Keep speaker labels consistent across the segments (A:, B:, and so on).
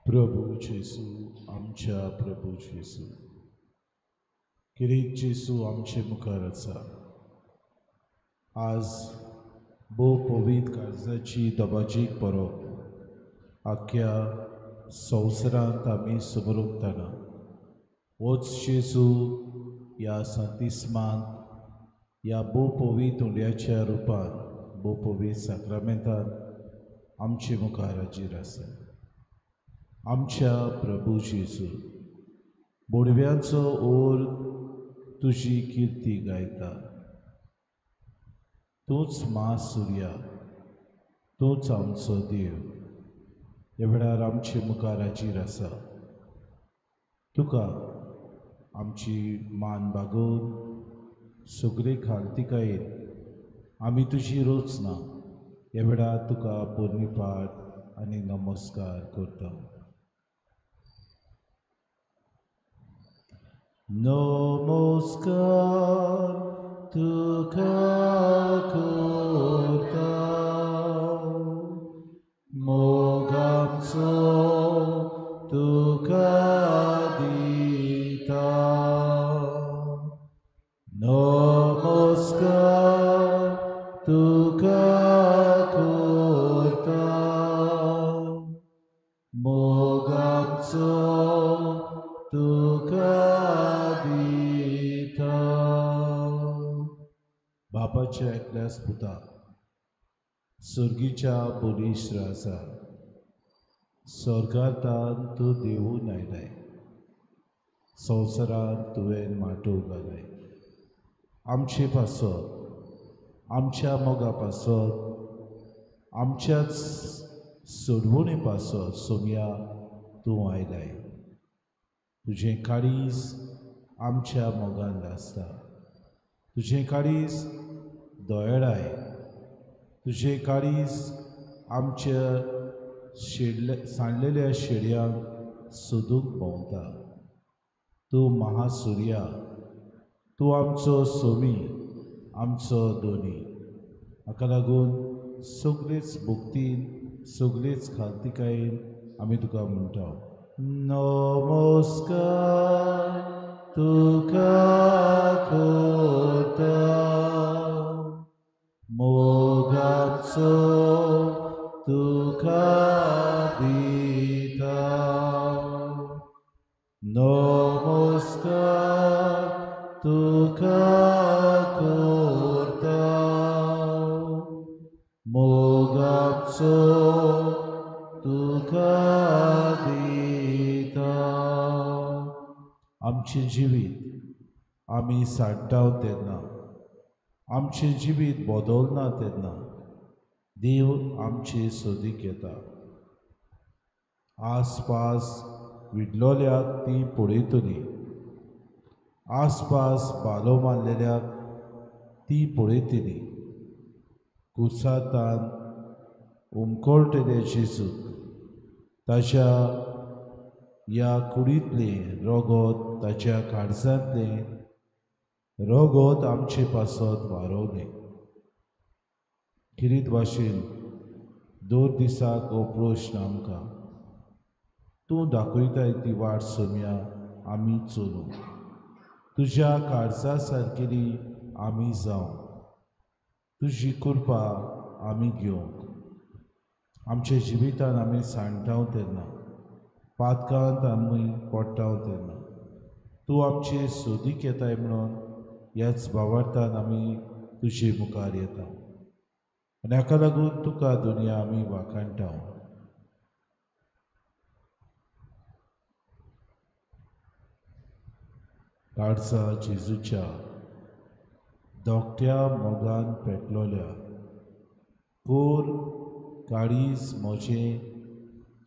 A: प्रभू जेजू, आमच्या प्रभू जेजू, किरीट जेजू आमचे मुखार आसा. आज भोव पवित्र काळजाची दबाजीक परब आख्ख्या संवसारांत आमी समरोपतना होच जेजू ह्या सांतिस्मांत ह्या भोव पवित्र उंड्याच्या रुपान भोव पवित्र साक्रामेंतान आमचे मुखार हाजीर आसा. आमच्या प्रभू जेजू, बोडव्यांचो ओर तुजी किर्ती गायता. तूंच महासुर्या, तूंच आमचो देव, ह्या वेळार आमचे मुखार हाजीर आसा. तुका आमची मान बागोवन सगळे खालतिकायेन आमी तुजी रोचना ह्या वेळार तुका पुर्णीपाठ आनी नमस्कार करता. नमस्कार तुका करता, मोगाचो तुका दिता. नमस्कार तुका करता, मोगाचो तुका दिता. बापाच्या एकल्याच पुता सर्गीच्या बळिश्ट राजा, स्वर्गांतान तूं देवून आयलाय, संवसारांत तुवें माटोव घालाय. आमचे पासत, आमच्या मोगा पासत, आमच्याच सोडवणे पासत सोमया तूं आयलाय. तुजें काळीज आमच्या मोगान आसता, तुजें काळीज दयाळाय, तुजें काळीज आमच्या शेडले सांडलेल्या शेडयांक सोदूंक भोंवता. तूं महासुर्या, तूं आमचो सोमी, आमचो दोनी. हाका लागून सगळेच भक्तीन, सगळेच खालतिकायेन आमी तुका म्हणटा, नमस्कार तुका करता, मोगाचो तुका दिता. नमस्कार तुका करता, मोगाचो तुका दिता. आमचें जिवीत आमी साडटाव तेन्ना, आमचें जिवीत बदलना तेन्ना देव आमचे सोदीक येता. आसपास विडलोल्याक ती पळयतली, आसपास भालो मारलेल्याक ती पळयतली. कुसातान उमकळटले जेजूक ताच्या ह्या कुडींतलें रगत, ताच्या काळजांतलें रगत आमचे पासत वारोवलें. किरीत भाशेन दर दिसाक हो प्रश्न आमकां, तूं दाखयताय ती वाट सोमया आमी चलूं, तुज्या काळजा सारकेली आमी जावं, तुजी कृपा आमी घेवंक. आमच्या जिवितान आमी सांडटाव तेन्ना, पातकांत आमी पडटाव तेन्ना तूं आमचे सोदीक येताय म्हणून ह्याच भावार्थान आमी तुजे मुखार येता आनी हाका लागून तुका दुनिया आमी वाखाणटा. काळजा जेजूच्या धाकट्या मोगान पेटलोल्या कोर काळीज म्हजें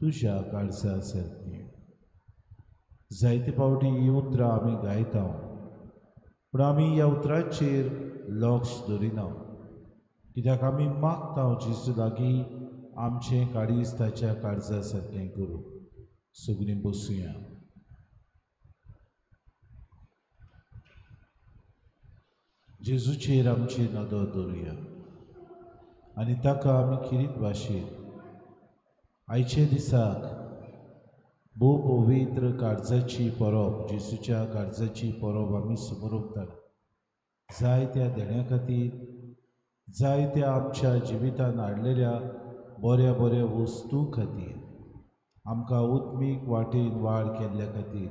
A: तुज्या काळजा सारकें. जायते फावटी हीं उतरां आमी गायता, पूण आमी ह्या उतरांचेर लक्ष दवरिना, कित्याक आमी मागता जेजू लागीं आमचें काळीज ताच्या काळजा सारकें करूं. सगळीं बसुया. जेजूचेर आमची नदर दवरुया आनी ताका आमी किरीत भाशेन आयचे दिसाक भोव पवित्र काळजाची परब, जेजूच्या काळजाची परब आमी समरोपतात। जायत्या देण्या खातीर, जायत्या आमच्या जिवितान हाडलेल्या बऱ्या बऱ्या वस्तूं खातीर, आमकां उत्मीक वाटेन वाड केल्ल्या खातीर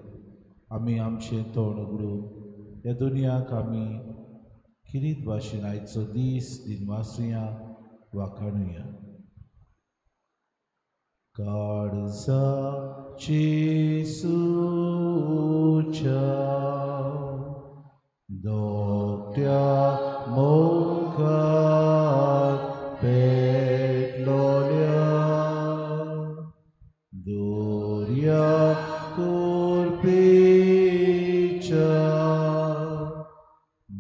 A: आमी आमचें तोंड उगडून ह्या दुनियाक आमी किरीत भाशेन आयचो दीस दिनवासुया, वाखाणुया। काळजा जेजूच्या दोट्या मोगान पेटलोल्या दोर्या कुरपेच्या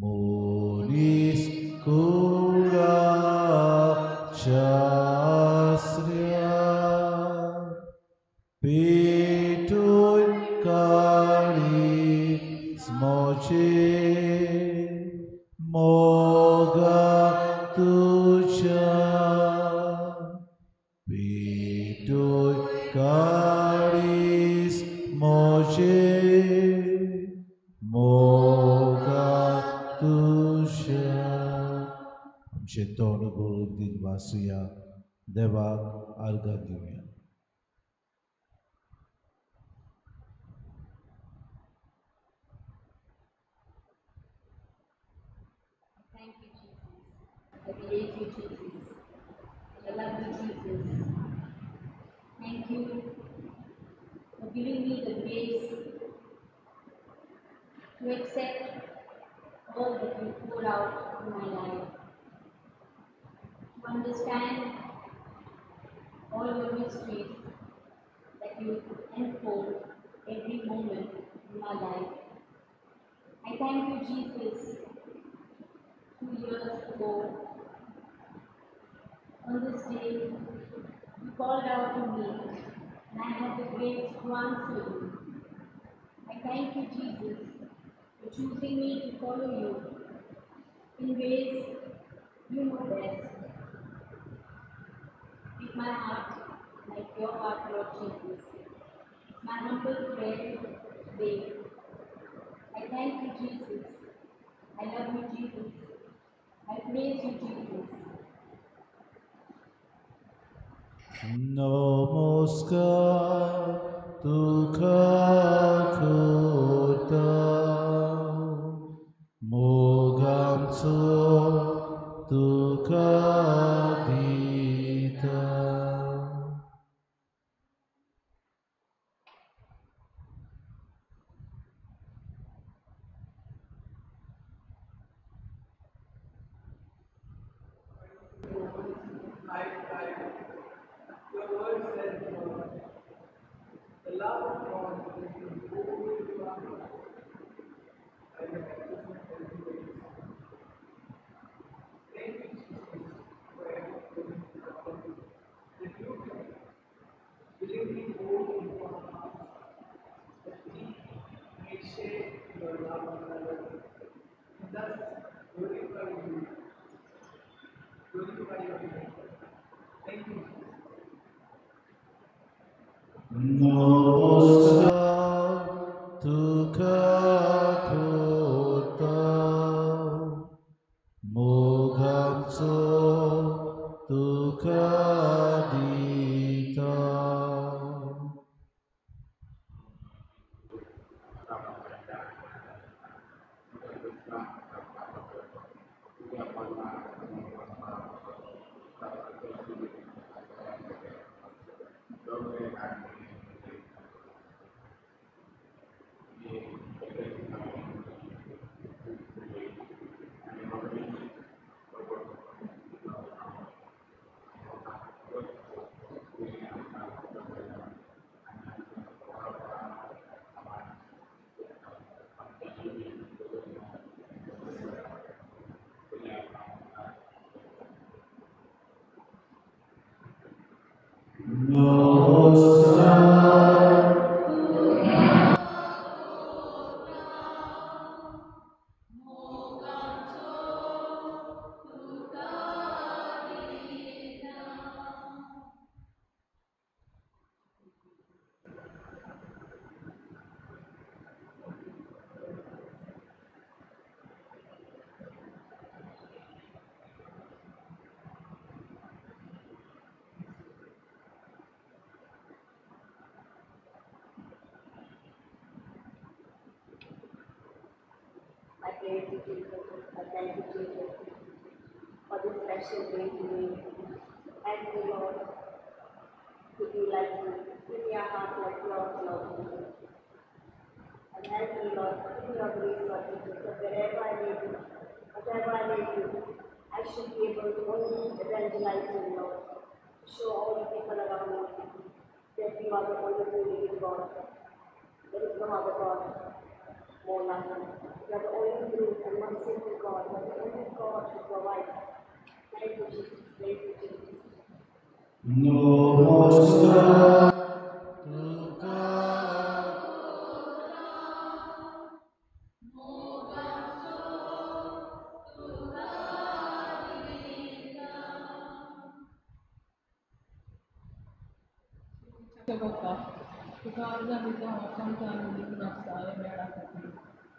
A: मोनीस कुळाच्या आसऱ्या पेटून काळीज म्हजें मोगा तुज्या, पेटून काळीज म्हजें मोगा तुज्या। आमचें तोंड उगडून दिनवासुया, देवाक आर्गां दिवया।
B: Thank you, Jesus. I praise you, Jesus. I love you, Jesus. Thank you for giving me the grace to accept all that you pour out in my life, to understand all your mysteries that you unfold every moment in my life. I thank you, Jesus. 2 years ago, on this day, you called out to me, and I had the grace to answer you. I thank you, Jesus, for choosing me to follow you in ways you know best. Make my heart like your heart, Lord Jesus. It's my humble prayer today. I thank you, Jesus. I love you, Jesus. I praise you, Jesus.
A: नमस्कार तुका करता मोगांचो तुका दिता।
C: Your word says, Lord, the love of God is been poured into our hearts by the baptism of the Holy Spirit. Thank you, Jesus, for everything that you have willingly poured into our hearts, that we may share your love with others and thus glorify you, glorify your name. Thank you, Jesus.
A: नमस्कार तुका करता मोगांचो तुका दिता।
D: praise you, Jesus. I thank you, Jesus, for this special day today. Thank you, Lord, to be like you. Give me a heart like yours, Lord Jesus. And help me, Lord, give me your grace, Lord Jesus, that wherever I may be, whatever I may do, I should be able to only evangelize you, Lord, to show all the people around me that you are the only true living God. There is no other God more like you. You are the only true and merciful God. You are the only God who provides. Thank you, Jesus. Praise you, Jesus.
A: No more.
E: तुका अर्दां दिता आमकां आमी दिवन आसता हे मेळा खातीर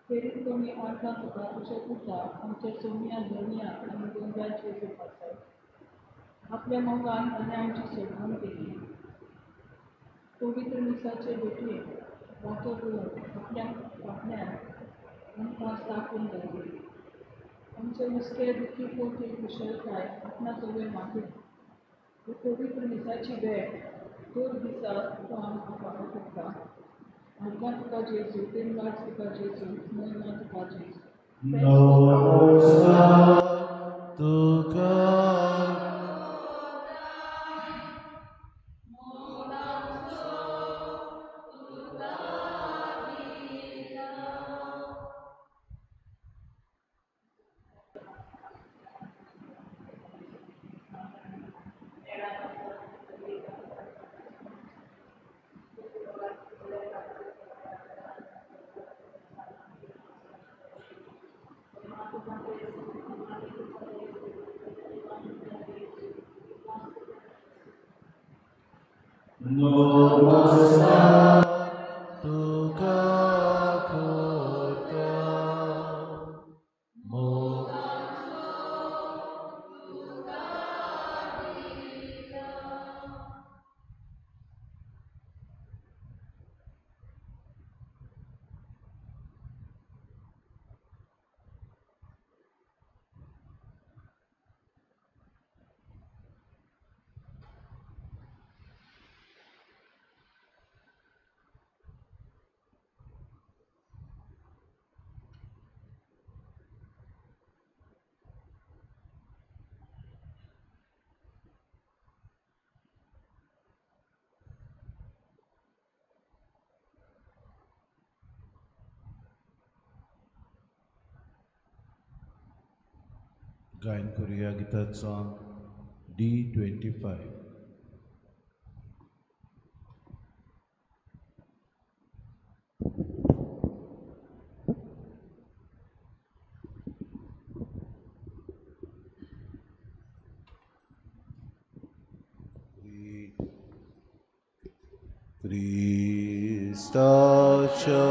E: प्रेरीत कमी अर्दां तुका तुजे पुता आमच्या सोम्या धनिया आनी गोंद्याचे उपासाय आपल्या मोगान आनी आमची सोडवण केली पवित्र मिसाचे भेटयेक वांटो करून आपल्या फाटल्यान आमकां स्थापून दवरली आमचे हुस्के दुखी पोती कुशळताय आपणा सगळे मागून पवित्र मिसाची भेट दर दिसा तुका आमकां फावो करता अर्दां तुका जेजू प्रेमराज तुका जेजू महिमा तुका जेजू.
A: तुका तुका करता मोग गायन करूया गिताचो D25. क्रिस्ताच्या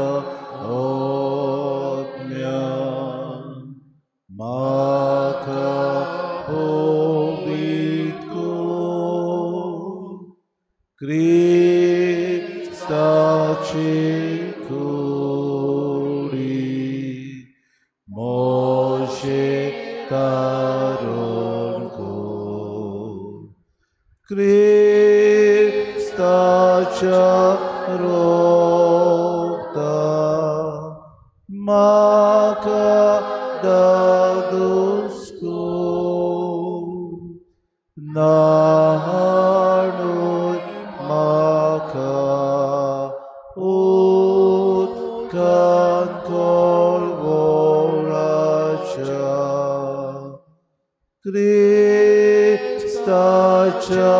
A: आत्म्यान म्हाका पवित्र कर, क्रिस्ताचे कुडी म्हजें तारण कर, क्रिस्ताच्या रोगता म्हाका दादोस कर, न्हाणून म्हाका उदकान कोळवळाच्या क्रिस्ताच्या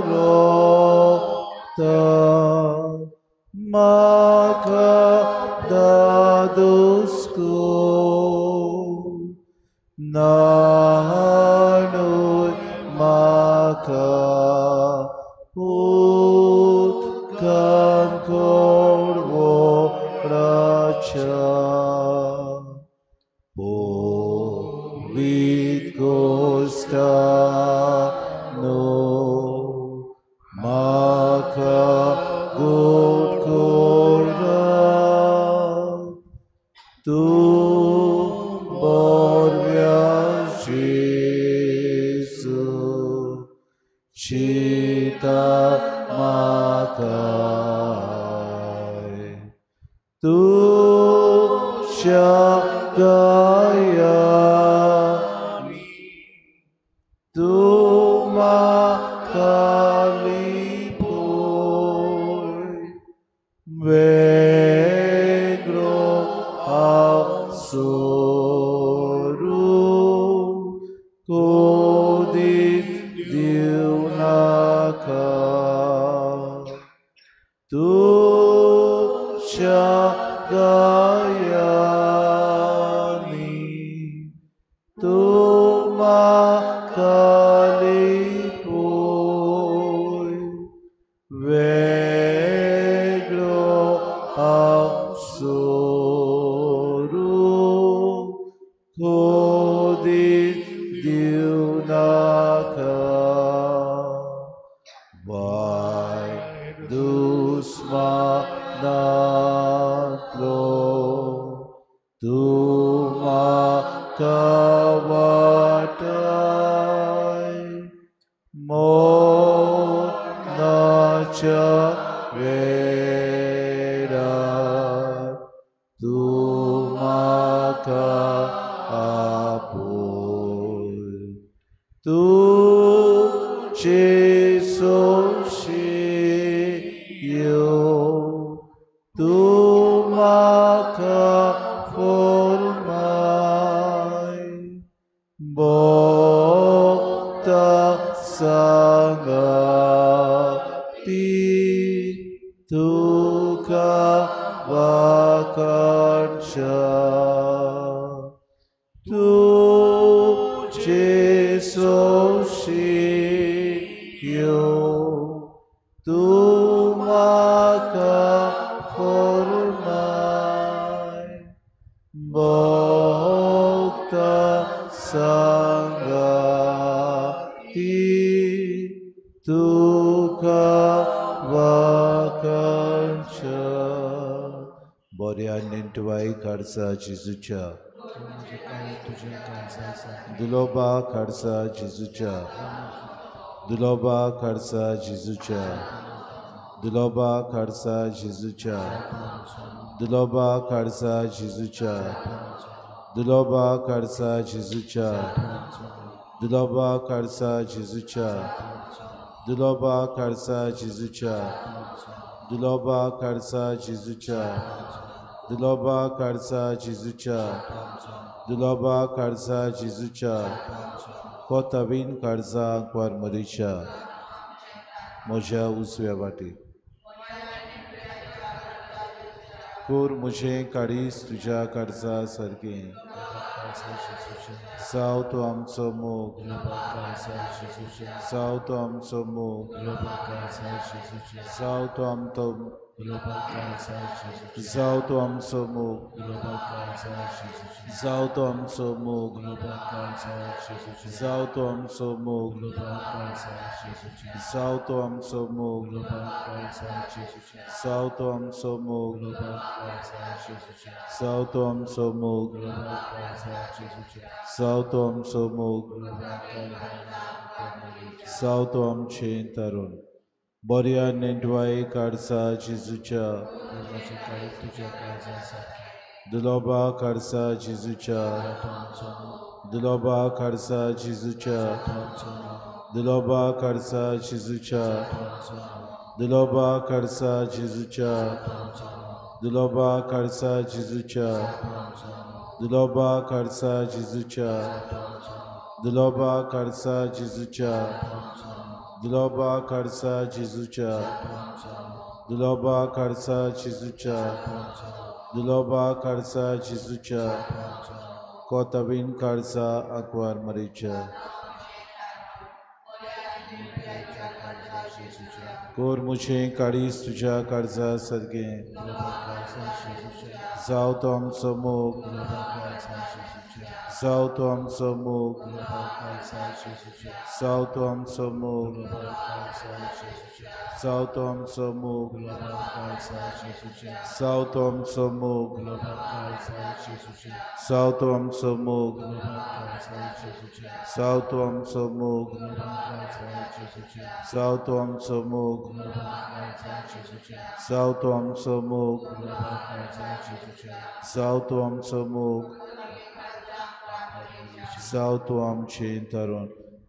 A: रोगता म्हाका दादोस कर, न्हाणून म्हाका उदकान कोळवळाच्या पवित्र कोस्तानो म्हाका गोड करून म्हाकाय तुज्या गयानी तूं म्हाका लिपोय वेगळो हांव सोरू कोदीत दिवनाका तुज्या गयानी तूं म्हाका लिपोय वेगळो हांव सोरू कोदीत दिवनाका वाय दुस्मानांतलो तूं म्हाका वाटाय मोनाच्या वेळार तूं म्हाका आपोय तुजे सोंशियो तूं म्हाका फॉर्माय भोक्ता सांगाती तुका वाखाणच्या तुजे सोंशियो तूं म्हाका फॉर्माय भोक्ता सांगाती तुका वाखाणच्या बऱ्या नेण्टवाय काडसा जेजूच्या दुलोबा काडसा जेजूच्या दुलोबा काडसा जेजूच्या दुलोबा काडसा जेजूच्या दुलोबा काडसा जेजूच्या दुलोबा काडसा जेजूच्या दुलोबा काडसा जेजूच्या दुलोबा काडसा जेजूच्या दुलोबा काडसा जेजूच्या दुलोबा काडसा जेजूच्या दुलोबा काडसा जेजूच्या कोतावीन काडसा आंकवार मरीच्या म्हज्या उजव्या वाटेक कोर म्हजें काडीस तुज्या काडसा सारकें जाव तो आमचो मोग जाव तो आमचो मोग जाव तो आमचो जाव तो आमचो मोग जाव तो आमचो मोग जाव तो आमचो मोग जाव तो आमचो मोग जाव तो आमचो मोग जाव तो आमचो मोग जाव तो आमचो मोग जाव तो आमचें तारुण बऱ्या नेण्टवाय काडसा जेजूच्या दुलोबा काडसा जेजूच्या दुलोबा काडसा जेजूच्या दुलोबा काडसा जेजूच्या दुलोबा काडसा जेजूच्या दुलोबा काडसा जेजूच्या दुलोबा काडसा जेजूच्या दुलोबा काडसा जेजूच्या दुलोबा काडसा जेजूच्या दुलोबा काडसा जेजूच्या दुलोबा काडसा जेजूच्या कोतावीन काडसा आंकवार मरीच्या कोर म्हजें काडीस तुज्या काळजा सारकें जाव तो आमचो मोग जाव तो आमचो मोग जाव तो आमचो मोग जाव तो आमचो मोग जाव तो आमचो मोग जाव तो आमचो मोग जाव तो आमचो मोग जाव तो आमचो मोग, जावं तो आमचो मोग, जावं तो आमचो मोग, जावं तो आमचें तरुण.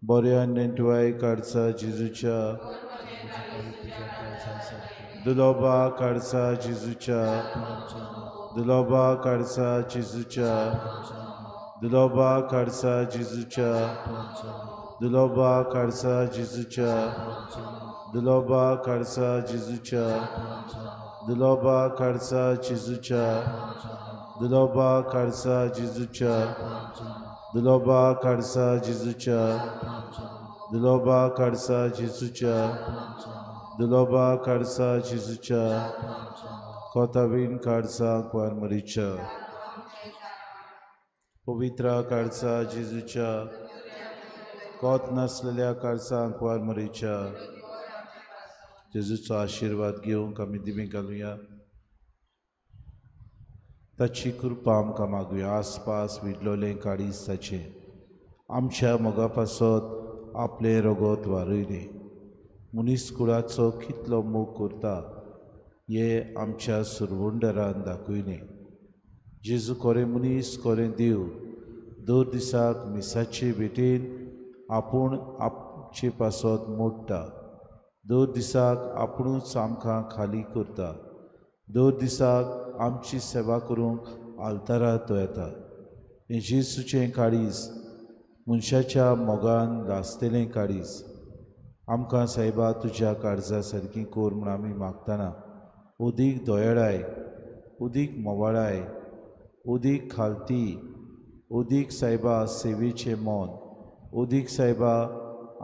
A: बऱ्या नेटवाय काडचा जेजूच्या, दुलोबा काडचा जेजूच्या, दुलोबा काडचा जेजूच्या, दुलोबा काडचा जेजूच्या, दुलोबा काडचा जेजूच्या, दुलोबा काडचा जेजूच्या, दुलोबा काडचा जेजूच्या, दुलोबा काडचा जेजूच्या, दुलोबा काडचा जेजूच्या, दुलोबा काडचा जेजूच्या, दुलोबा काडचा जेजूच्या, कोतावीन काडचा कुवारमरीच्या, पवित्रा काडचा जेजूच्या, कोत नासलेल्या काडचा कुवारमरीच्या. जेजूचो आशिर्वाद घेवंक आमी दिमी घालुया. ताची कृपा आमकां मागुया. आसपास विडलोलें काळीज ताचें आमच्या मोगा पासत आपलें रगत वारयलें. मनीस कुळाचो कितलो मोग करता हें आमच्या सुरवंडरान दाखयलें. जेजू कोरें मनीस कोरें देव दर दिसाक मिसाचे भेटेन आपूण आपचे पासत मोडटा. दर दिसाक आपुणूच आमकां खाली करता. दर दिसाक आमची सेवा करूंक आल्तारा तो येता. हें जेजूचें काळीज मनशाच्या मोगान लासतलें काळीज. आमकां सायबा तुज्या काळजा सारकी कर म्हूण आमी मागतना उदीक दयाळाय, उदीक मोवाळाय, उदीक खालती, उदीक सायबा सेवेचें मन, उदीक सायबा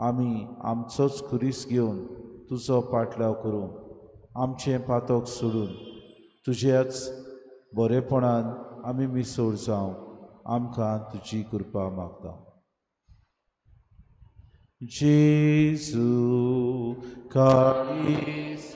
A: आमी आमचोच खुरीस घेवन तुजो पाटलाव करूंक, आमचें पातक सोडून तुज्याच बरेपणान आमी मिसळ जावंक आमकां तुजी कृपा मागता. जेजू काळीज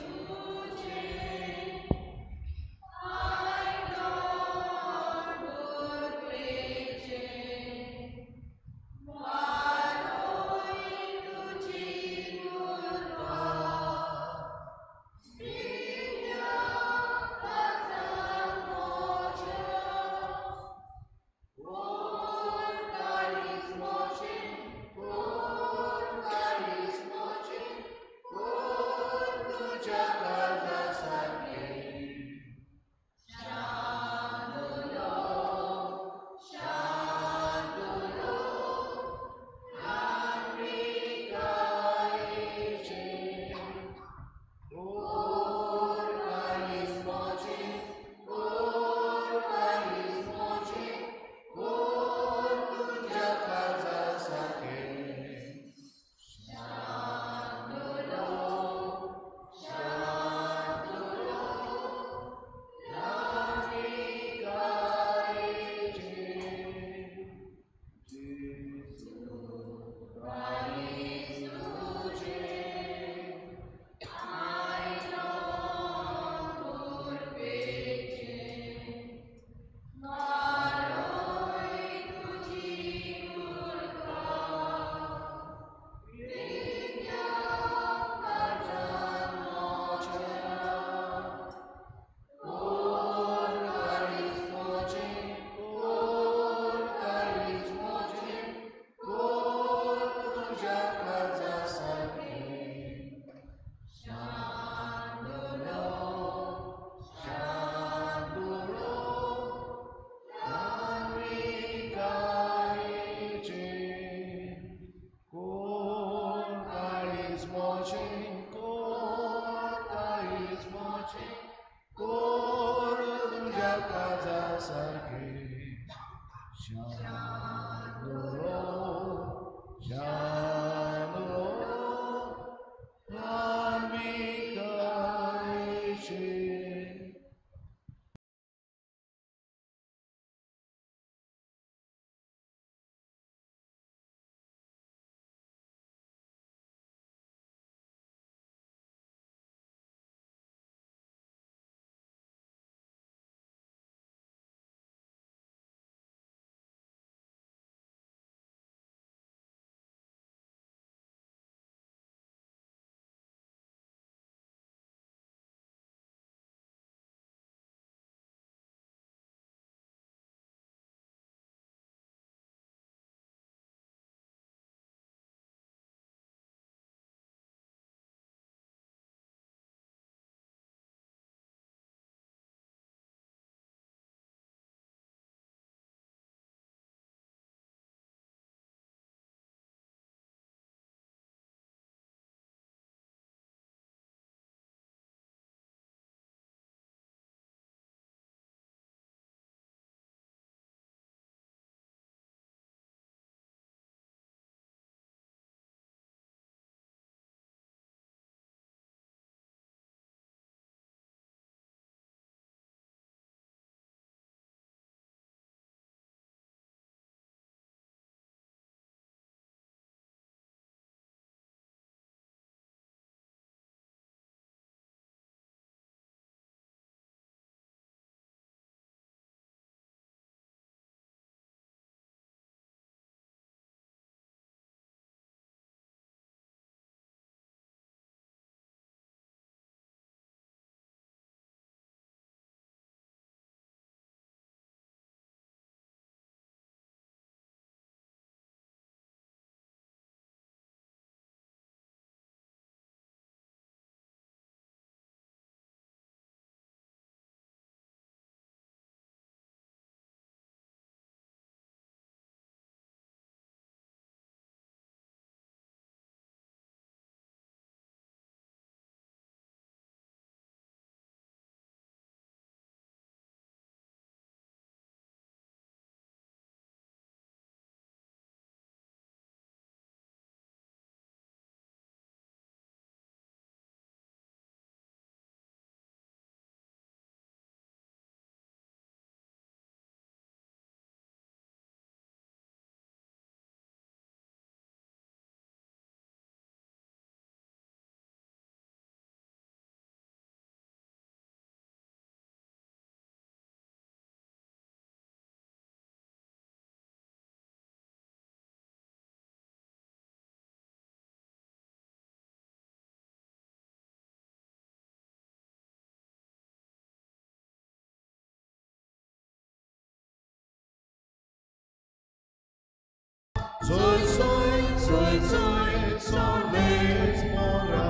A: सोय सोय सोय सोय सोर्वेच मोरा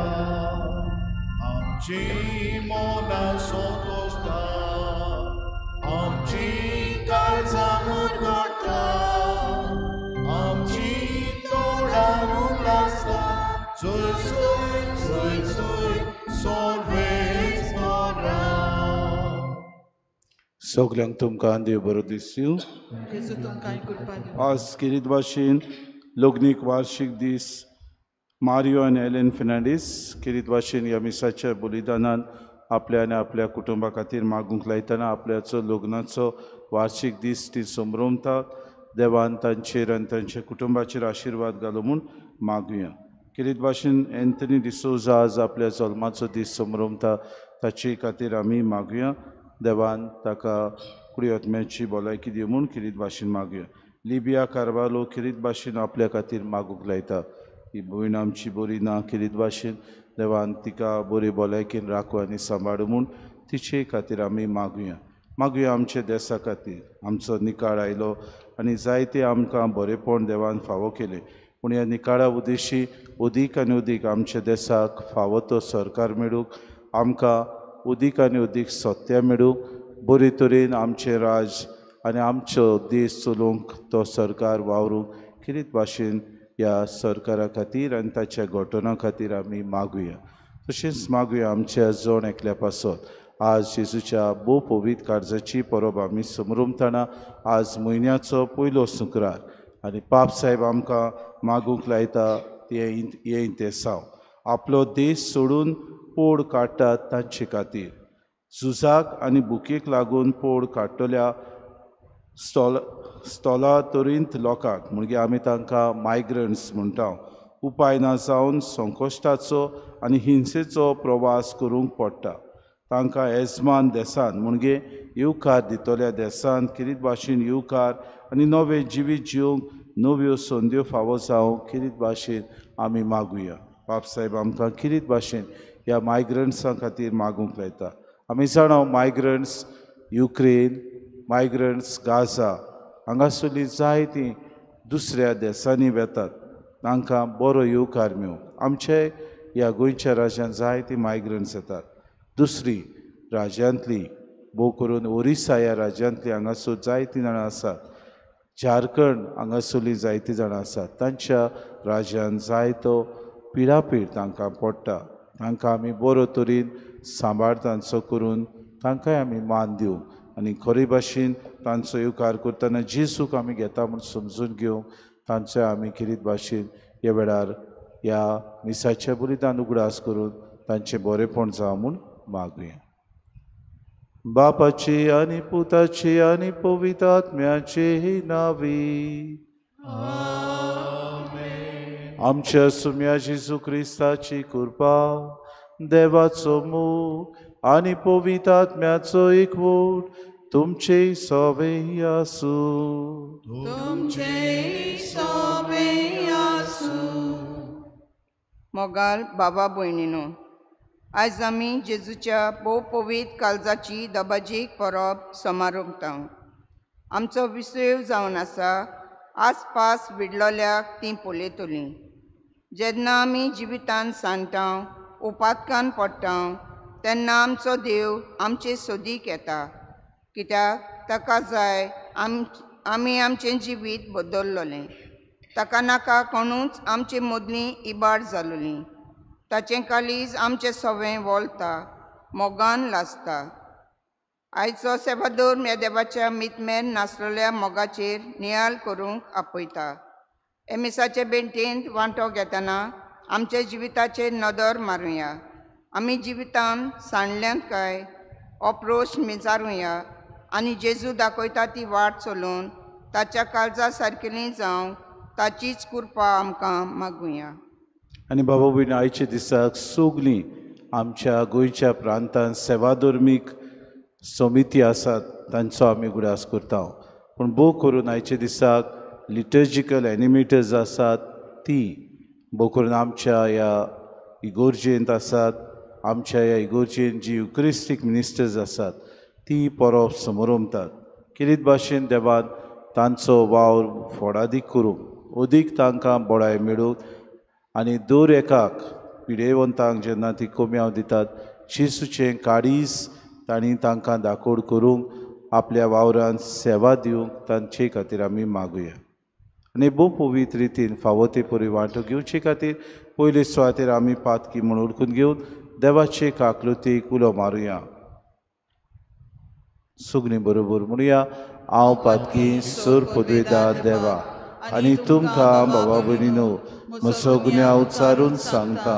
A: आमची मनां संतोषता आमची काळजां मुरगोटा आमची तोंडां उल्हासता सोय सोय सोय सोय सोर्वेच मोरा. सगल्यांक तुमकां देव बरो दिसूं. आज खेरीत भाशेन लग्नीक वार्षीक दीस मारियो आनी एलन फेर्नांडीस खेरीत भाशेन ह्या मिसाच्या बलिदानान आपल्या आनी आपल्या कुटुंबा खातीर मागूंक लायतना आपल्याचो लग्नाचो वार्षीक दीस ती संभ्रमतात. देवान तांचेर आनी तांच्या कुटुंबाचेर आशिर्वाद घालो म्हूण मागुया. खेरीत भाशेन एंथनी डिसोजा आज आपल्या जल्माचो दीस संभ्रमता ताचे खातीर आमी मागुया. देवान ताका कुडी आत्म्याची भलायकी दिवं म्हूण खेरीत भाशेन मागुया. लिबिया कार्वालो खेरीत भाशेन आपल्या खातीर मागूंक लायता. ही भयण आमची बरी ना खेरीत भाशेन देवान तिका बरी भलायकेन राखू आनी सांबाळू म्हूण तिचे खातीर आमी मागुया. मागुया आमच्या देसा खातीर. आमचो निकाळ आयलो आनी जायते आमकां बरेपण देवान फावो केलें पूण ह्या निकाळा उद्देशी अदीक आनी अदीक आमच्या देसाक फावो तो सरकार मेळूंक आमकां अदीक आनी अदीक सत्या मेळूंक बरे तरेन आमचें राज आनी आमचो देश चलोवंक तो सरकार वावरूंक खेरीत भाशेन ह्या सरकारा खातीर आनी ताच्या घटना खातीर आमी मागुया. तशेंच मागुया आमच्या जण एकल्या पासत. आज जेजूच्या भोव पवित्र काळजाची परब आमी समरमतना आज म्हयन्याचो पयलो शुक्रार आनी पाप साहेब आमकां मागूंक लायता तें इंतेसांव आपलो देश सोडून पोड काडटात तांचे खातीर झुजाक आनी भुकेक लागून पोड काडटल्या स्थलांतरीत लोकांक म्हणजे आमी तांकां मायग्रंट्स म्हणटा उपाय ना जावन संकश्टाचो आनी हिंसेचो प्रवास करूंक पडटा. तांकां येजमान देसान म्हणजे येवकार दितल्या देसान खेरीत भाशेन येवकार आनी नवें जिवीत जिवंक नव्यो संद्यो फावो जावंक खेरीत भाशेन आमी मागुया. बाप साहेब आमकां खेरीत भाशेन ह्या मायग्रंट्सां खातीर मागूंक लायता. आमी जाणा मायग्रंट्स युक्रेन मायग्रंट्स गाझा हांगासरली जायतीं दुसऱ्या देसांनी वेतात तांकां बरो येवकार मेळूंक. आमचे ह्या गोंयच्या राज्यांत जायतीं मायग्रंट्स येतात दुसरी राज्यांतली भोव करून ओरिसा ह्या राज्यांतली हांगासर जायतीं जाणां आसात. झारखंड हांगासरली जायतीं जाणां आसात. तांच्या राज्यांत जायतो पिडापीड तांकां पडटा. तांकां आमी बरो तरेन सांबाळ तांचो करून तांकांय आमी मान दिवंक आनी खरे भाशेन तांचो येवकार करतना जेजूक आमी घेता म्हूण समजून घेवंक तांचो आमी खेरीत भाशेन ह्या वेळार ह्या मिसाच्या बलिदान उगडास करून तांचें बरेपण जावं म्हूण मागुया. बापाची आनी पुताची आनी पवित्र आत्म्याचे नांवी आमच्या सुम्या जेजू क्रिस्ताची कृपा देवाचो मोग आनी पवित्र आत्म्याचो एकवट तुमचे सवे आसूं.
F: तुमचे सवे आसूं.
G: मोगाल बाबा भयणीनो, आयज आमी जेजूच्या भोव पवित्र काळजाची दबाजीक परब समारंभता. आमचो विसव जावन आसा आसपास विडलोल्याक तीं पळयतलीं. जेन्ना आमी जिवितान सांडटा उपातकान पडटा तेन्ना आमचो देव आमचे सोदीक येता कित्याक ताका जाय आमी आमचें जिवीत बदल्लोलें. ताका नाका कोणूच आमचे मदलीं इबाड जालोली. ताचें काळीज आमचें सवें वोलता मोगान लासता. आयचो सेवादोर ह्या देवाच्या मितमेर नासलेल्या मोगाचेर नियाळ करूंक आपयता. एमिसाचे बेंटेंत वांटो घेतना आमच्या जिविताचेर नदर मारुया. आमी जिवितान सांडल्यांत काय हो प्रश्न विचारुया आनी जेजू दाखयता ती वाट चलोवन ताच्या काळजा सारकेली जावंक ताचीच कृपा आमकां मागुया.
A: आनी बाबा भयणी आयच्या दिसाक सगळीं आमच्या गोंयच्या प्रांतांत सेवाधर्मीक समिती आसात तांचो आमी उगडास करता. पूण भोव करून आयच्या दिसाक लिटर्जिकल एनिमेटर्स आसात ती भोव करून आमच्या ह्या इगोर्जेंत आसात. आमच्या ह्या इगोर्जेंत जी युक्रिस्टीक मिनिस्टर्स आसात ती परब समरमतात. खेरीत भाशेन देवान तांचो वावर फोडादीक करूंक अदीक तांकां बळाय मेळूं आनी दर एकाक पिडेवंतांक जेन्ना ती कोम्यांव दितात जेजूचें काळीज तांणी तांकां दाकोड करूंक आपल्या वावरान सेवा दिवंक तांचे खातीर आमी मागुया. आनी भोव पवित्र रितीन फावो ते परी वांटो घेवचे खातीर पयले सुवातेर आमी पातकी म्हूण उरकून घेवन देवाचे काकलुतीक उलो मारुया. सगळीं बरोबर म्हणुया, हांव पातकी सोर पदवेदा देवा आनी तुमकां बाबा भयणीनो म्हजो गुन्यांव उच्चारून सांगता,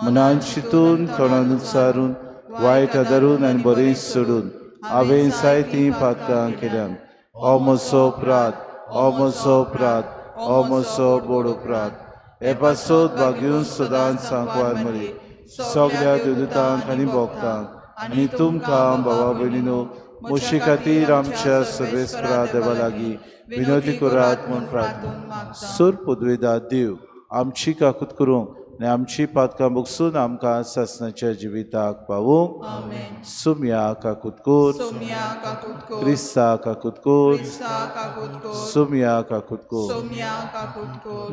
A: मनान चिंतून तोंडान उच्चारून वायट आदारून आनी बरें सोडून हांवें जायतीं पातकां केल्यान. हो म्हजो अपराध, हो म्हजो अपराध, हो म्हजो व्हड अपराध. हे पासत भाग्यून सदांच सांकवार मरे सगळ्या देवदूतांक आनी भक्तांक आनी तुमकां बाबा भयणीनो म्हजे खातीर आमच्या सर्वेस्परा देवा लागीं विनवती करात म्हूण प्रार्थना. सोर पदवेदा देव आमची काकूत करूंक आनी आमची पातकां बगसून आमकां सासणाच्या जिविताक पावूंक. सुम्या काकूत कोर, क्रिस्ता काकूत कोर, सुम्या काकूत कोर.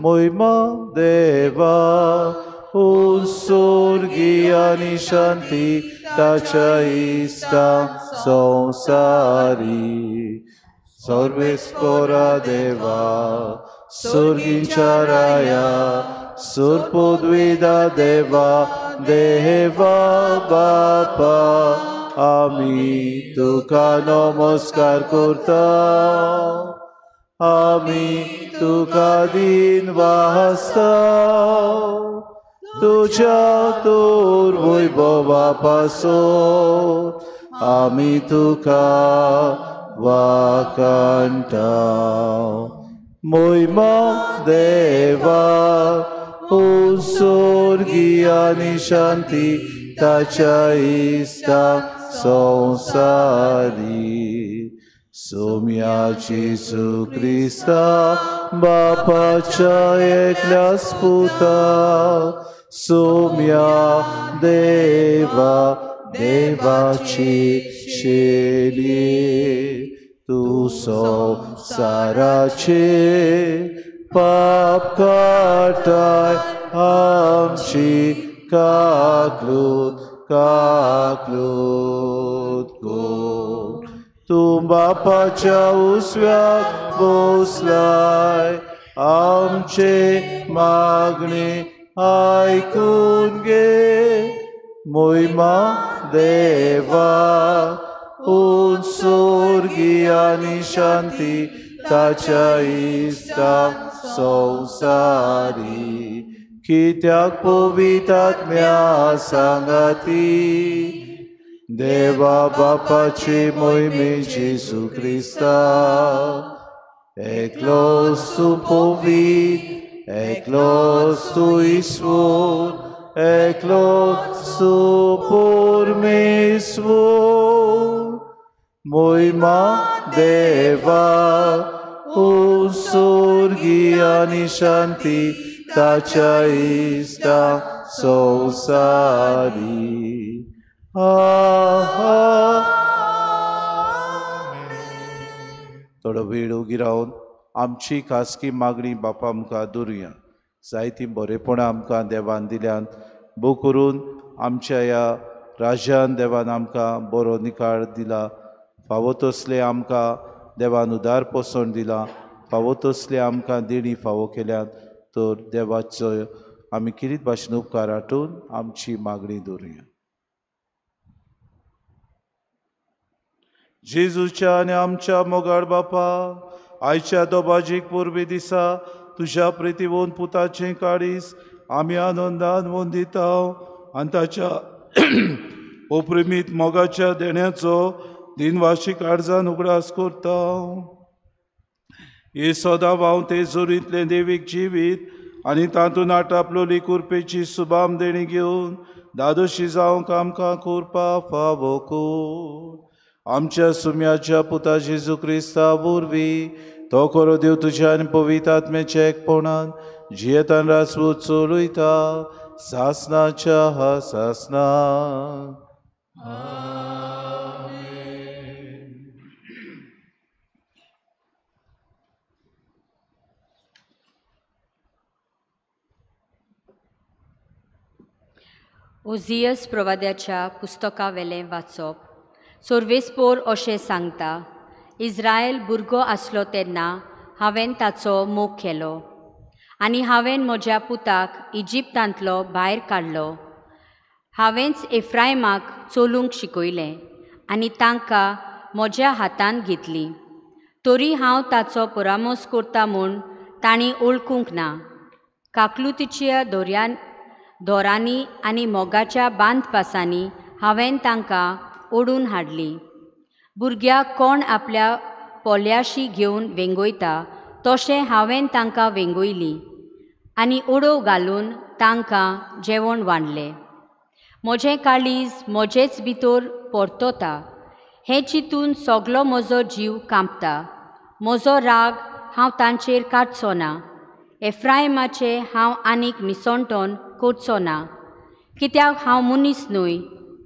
A: मोहिमा देवा उत्सर्गी आनी शांती ताच्या इश्टा संवसारी. सर्वेस्परा देवा स्वर्गींच्या राया सोर पदवेदा देवा देवा बापा आमी तुका नमस्कार करता, आमी तुका दिन वाजता, तुज्या तोर वैभवा पासून आमी तुका वाकांटा. मोहिमा देवा उत्सर्गी आनी शांती ताच्या इश्टा संवसारी. सोम्या जेजू क्रिस्ता बापाच्या एकल्याच पुता सोम्या देवा देवाची शेली तूं संवसाराचे पाप काडटाय आमची काकलूत काकलूत कोर. तूं बापाच्या उजव्याक बसलाय आमचे मागणे आयकून घे. मोहिमा देवा उत्सर्गी आनी शांती ताच्या इश्टा संवसारी. कित्याक पवित्र आत्म्या सांगाती देवा बापाची मोहिमे जेजू क्रिस्ता एकलोच तूं पवित्र, एकलोच तूं ईश्वर, एकलोच तूं परमेश्वर. मोहिमा देवा उत्सर्गी आनी शांती ताच्या इश्टा संवसारी. थोडो वेळ ओगी रावन आमची खासगी मागणी बापा मुखार दवरुया. जायतीं बरेपणां आमकां देवान दिल्यान, भोव करून आमच्या ह्या राज्यान देवान आमकां बरो निकाळ दिला, फावो तसलें आमकां देवान उदार पोसवण दिलां, फावो तसलें आमकां देणी फावो केल्यात. तर देवाचो आमी किरीत भाशेन उपकार आठोवन आमची मागणी दवरुया. जेजूच्या आनी आमच्या मोगाळ बापा, आयच्या दोबाजीक परबे दिसा तुज्या प्रितीवोन पुताचें काळीज आमी आनंदान वंदिता आनी ताच्या ओप्रेमीत मोगाच्या देण्याचो दिनवाशी काळजान उगडास करता. हे सदां व्हांवते जोरींतलें देवीक जिवीत आनी तातूंत आटापलोली कुरपेची सुबाम देणी घेवन दादोशी जावंक आमकां करपा फावो कर. आमच्या सुम्याच्या पुता जेजू क्रिस्ता वरवीं तो खरो देव तुज्या आनी पवित्र आत्म्याच्या एकपणान जियेतान रासवूत चलयता सासनाच्या हा सासना.
B: ओझियस प्रवाद्याच्या पुस्तकावेलें वाचप. सोर्वेस्पोर अशें सांगता, इस्रायल भुरगो आसलो तेन्ना हांवें ताचो मोग केलो आनी हांवें म्हज्या पुताक इजिप्तांतलो भायर काडलो. हांवेंच एफ्रायमाक चलूंक शिकयलें आनी तांकां म्हज्या हातांत घेतली, तरी हांव ताचो परामर्स करता म्हूण तांणी वळखूंक ना. काकलुतीच्या दोऱ्यान दोरांनी आनी मोगाच्या बांदपासांनी हांवें तांकां ओडून हाडली. भुरग्याक कोण आपल्या पोल्याशी घेवन वेंगयता तशें हांवें तांकां वेंगयली आनी उडोव घालून तांकां जेवण वाडलें. म्हजें काळीज म्हजेच भितर परतता, हें चिंतून सगलो म्हजो जीव कांपता. म्हजो राग हांव तांचेर काडचो ना, एफ्रायमाचें हांव आनीक निसणटण करचो ना, कित्याक हांव मनीस न्हय,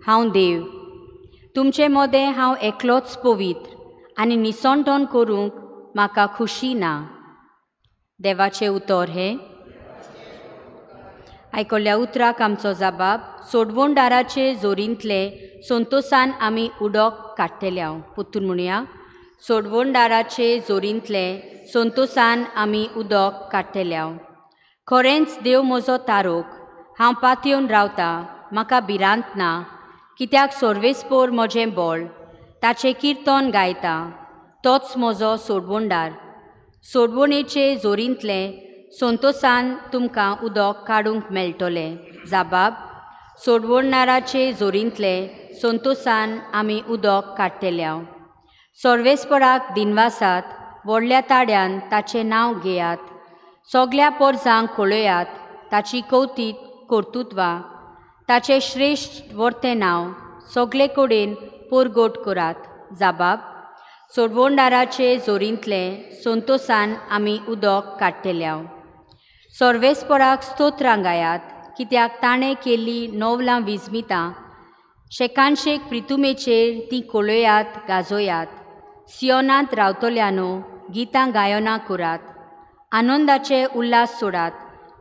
B: हांव देव. तुमचे मदें हांव एकलोच पवित्र आनी निसणटण करूंक म्हाका खुशी ना. देवाचें उतर हें. आयकल्ल्या उतराक आमचो जबाब. सोडवणदाराचे जोरींतले संतोसान आमी उदक काडटले. पुतून म्हणया, सोडवणदाराचे जोरींतले संतोसान आमी उदक काडटले. खरेंच देव म्हजो तारोक, हांव पातयेवन रावता, म्हाका भिरांत ना, कित्याक सोर्वेस्पोर म्हजें बळ, ताचें किर्तन गायता, तोच म्हजो सोडवणदार. सोडवणेचे जोरींतले संतोसान तुमकां उदक काडूंक मेळटलें. जबाब. सोडवणदाराचे जोरींतले संतोसान आमी उदक काडटले. सोर्वेस्पराक दिनवासात, व्हडल्या ताड्यान ताचें नांव घेयात, सगल्या पोरजांक कळयात ताची कवतीत कर्तुत्वां, ताचें श्रेश्ठ वर्तें नांव सगले कडेन परगट करात. जबाब. सोडवणदाराचे जोरींतले संतोसान आमी उदक काडटले. सोर्वेस्पराक स्तोत्रां गायात, कित्याक ताणें केल्ली नवलां विजमितां शेकानशेक प्रितुमेचेर ती कळयात गाजोयात. सियोनांत रावतल्यानो गितां गायनां करात, आनंदाचे उल्हास सोडात,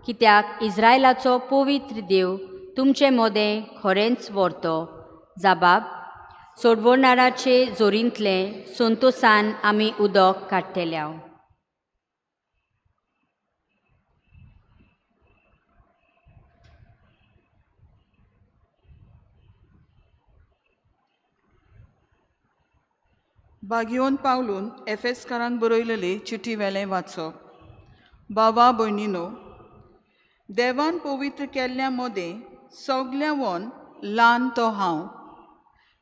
B: कित्याक इस्रायलाचो पवित्र देव तुमचे मदें खरेंच व्हरतो. जबाब. सोडवणदाराचे जोरींतले संतोसान आमी उदक काडटले.
F: बागियोन पावलून एफेसकारांक बरयलेले चिटी वेलें वाचप. बाबा भयणीनो, देवान पवित्र केल्ल्या मदें सगल्यावन ल्हान तो हांव,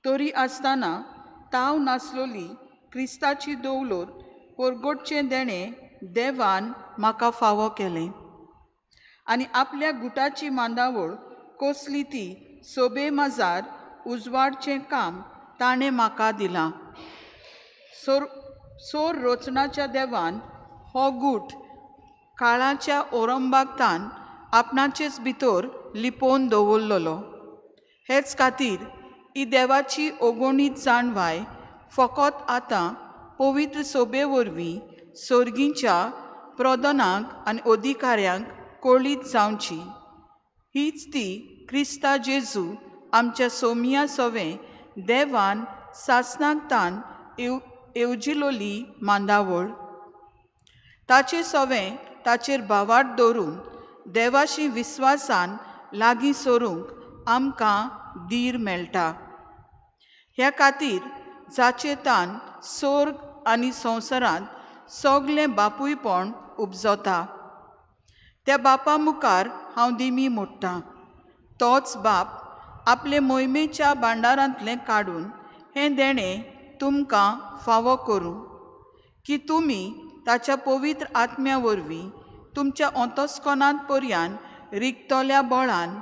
F: तरी आसतना ताव नासलोली क्रिस्ताची दवलोर परगटचें देणें देवान म्हाका फावो केलें आनी आपल्या गुटाची मांदावळ कसली ती सोबे माजार उजवाडचें काम ताणें म्हाका दिलां. सोर रचनाच्या देवान हो गूट काळाच्या ओरंबागतान आपणाचेच भितर लिपोवन दवरलेलो. हेच खातीर ही देवाची ओगोणीत जाणवाय फकत आतां पवित्र सोबे वरवीं सोर्गींच्या प्रदनांक आनी अधिकाऱ्यांक कळीत जावची. हीच ती क्रिस्ता जेजू आमच्या सोमिया सवें देवान सासणांतान येवजिलोली मांदावळ. ताचे सवें ताचेर भावार्थ दवरून देवाशी विस्वासान लागीं सरूंक आमकां धीर मेळटा. ह्या खातीर जाचे तान सोर्ग आनी संवसारांत सगलें बापूयपण उपजता त्या बापा मुखार हांव दिमी मोडटां. तोच बाप आपले मोहिमेच्या भांडारांतलें काडून हें देणें तुमकां फावो करूं की तुमी ताच्या पवित्र आत्म्या वरवीं तुमच्या अंतस्कनांत पर्यान रिगतल्या बळान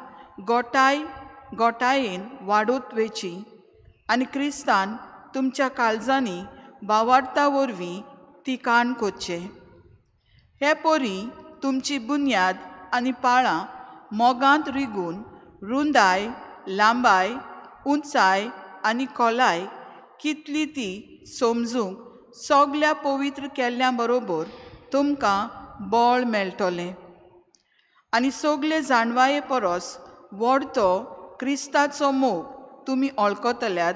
F: गोटायेन वाडत वेची आनी क्रिस्तान तुमच्या काळजांनी भावार्था वरवीं ती काण करचें. हे परी तुमची बुन्याद आनी पाळां मोगांत रिगून रुंदाय, लांबाय, उंचाय आनी खोलाय कितली ती समजूंक सगल्या पवित्र केल्ल्या बरोबर तुमकां बळ मेळटलें आनी सगले जाणवाये परस व्हड तो क्रिस्ताचो मोग तुमी ओळखतल्यात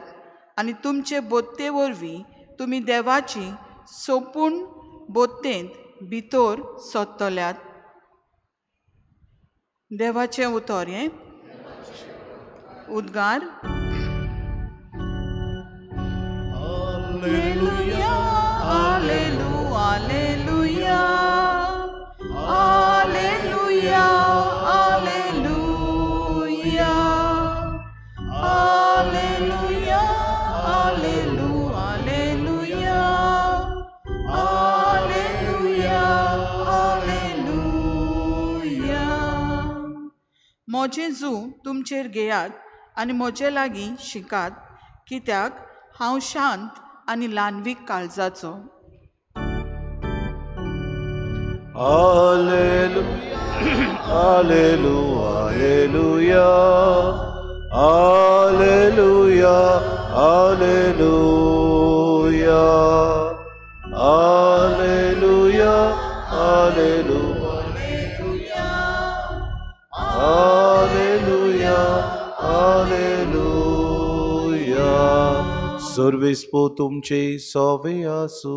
F: आनी तुमचे बोत्ते वरवीं तुमी देवाची सोपूण बोत्तेंत भितर सोदतल्यात. देवाचें उतर हें. उद्गार. Alleluia, alleluia, alleluia, alleluia, alleluia, alleluia, alleluia, alleluia, alleluia, alleluia. म्हजें जू तुमचेर घेयात आनी म्हजे लागीं शिकात, कित्याक हांव शांत आनी ल्हानवीक काळजाचो.
A: Alleluia, alleluia, alleluia, alleluia, alleluia, alleluia, alleluia, alleluia, alleluia. सर्वेस्पो तुमचे सोवे आसू.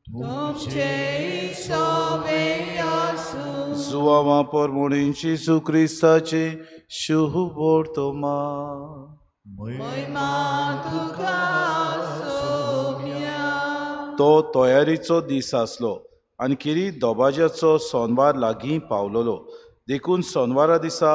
F: तुमचे सोवे आसू.
A: जुवामा परमोणीं जेजू क्रिस्ताचे शुभ वर्तमान.
F: महिमा तुका सोम्या.
A: तो तयारीचो दीस आसलो आनी किरी दोबाज्याचो सोनवार लागीं पावलोलो. देखून सोनवारा दिसा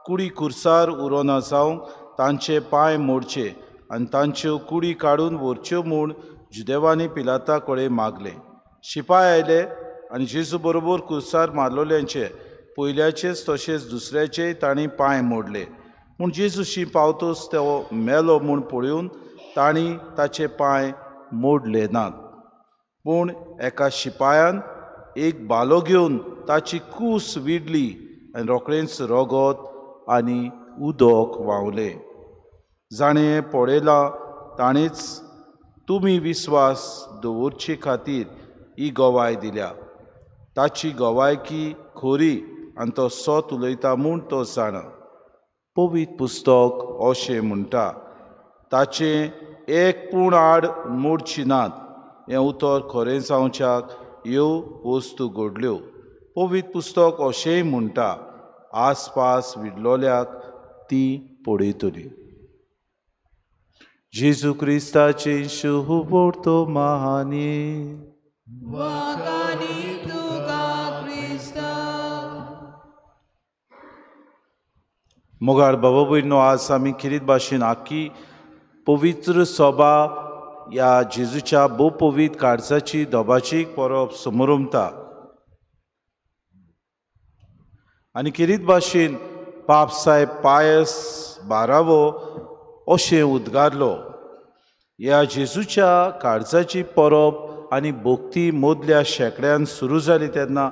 A: कुडी कुर्सार उरोना जावंक तांचे पांय मोडचे आनी तांच्यो कुडी काडून व्हरच्यो म्हूण जुदेवांनी पिलाता कडेन मागलें. शिपाय आयले आनी जेजू बरोबर कुर्सार मारलोल्यांचे पयल्याचेच तशेंच दुसऱ्याचेय तांणी पांय मोडले. पूण जेजूशी पावतोच तो मेलो म्हूण पळोवन तांणी ताचे पांय मोडले नात. पूण एका शिपायान एक भालो घेवन ताची कूस विडली आनी रोखडेंच रगत आनी उदक व्हांवलें. जाणें पळयलां ताणेंच तुमी विस्वास दवरचे खातीर ही गवाय दिल्या. ताची गवायकी खरी आनी तो सत उलयता म्हूण तो जाणा. पवित्र पुस्तक अशें म्हणटा, ताचें एक पूण आड मोडची नात. हें उतर खरें जावच्याक ह्यो वस्तू घडल्यो. पवित्र पुस्तक अशेंय म्हणटा, आसपास विडलोल्याक ती पळयतली. जेजू क्रिस्ताचे शुभ वर्तमानी. मोगाळ बाबा भयणो, आज आमी खेरीत भाशेन आखी पवित्र सभा ह्या जेजूच्या भोव पवित्र काळजाची दोबाची परब समोरमता आनी खेरीत भाशेन पाप साहेब पायस बारावो अशें उद्गारलो. ह्या जेजूच्या काळजाची परब आनी भक्ती मदल्या शेंकड्यान सुरू जाली तेन्ना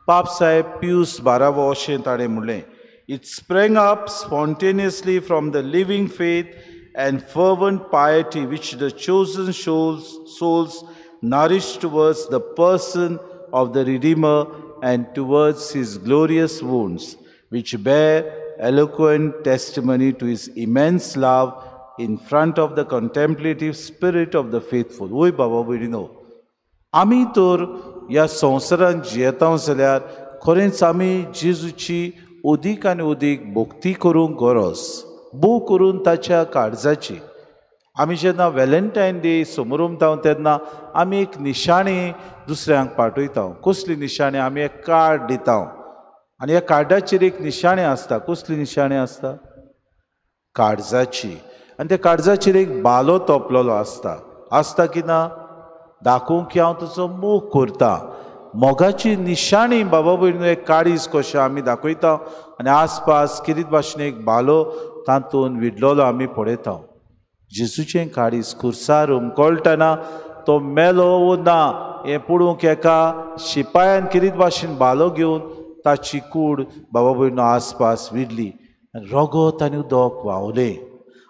A: पाप साहेब पियूस बारावो अशें ताणें म्हणलें. It sprang up spontaneously from the living faith and fervent piety which the chosen souls nourished towards the person of the Redeemer and towards his glorious wounds, which bear eloquent testimony to his immense love in front of the contemplative spirit of the faithful. Oy Baba भयणीनो, आमी तर ह्या संवसारांत जियेता जाल्यार खरेंच आमी जेजूची अदीक आनी अदीक भक्ती करूंक गरज, भोव करून ताच्या काळजाची. आमी जेन्ना वेलेंटायन डे समोरमता तेन्ना आमी एक निशाणी दुसऱ्यांक पाठयता. कसली निशाणी? आमी एक कार्ड दिता आनी ह्या कार्डाचेर एक निशाणी आसता. कसली निशाणी आसता? काळजाची. आनी त्या काळजाचेर एक बालो तोपलेलो आसता. आसता की ना? दाखोवंक की हांव तुजो मोग करता. मोगाची निशाणी बाबा भयणीनो एक काळीज कशें आमी दाखयता आनी आसपास किरीत भाशेन एक बालो तातूंत विडलोलो आमी पळयता. जेजूचें काळीज खुर्सार उमकळटना तो मेलो वो ना हें पळोवंक एका शिपायान किरीत भाशेन बालो घेवन ताची कूड बाबा भयणीनो आसपास विडली आनी रगत आनी उदक व्हांवलें.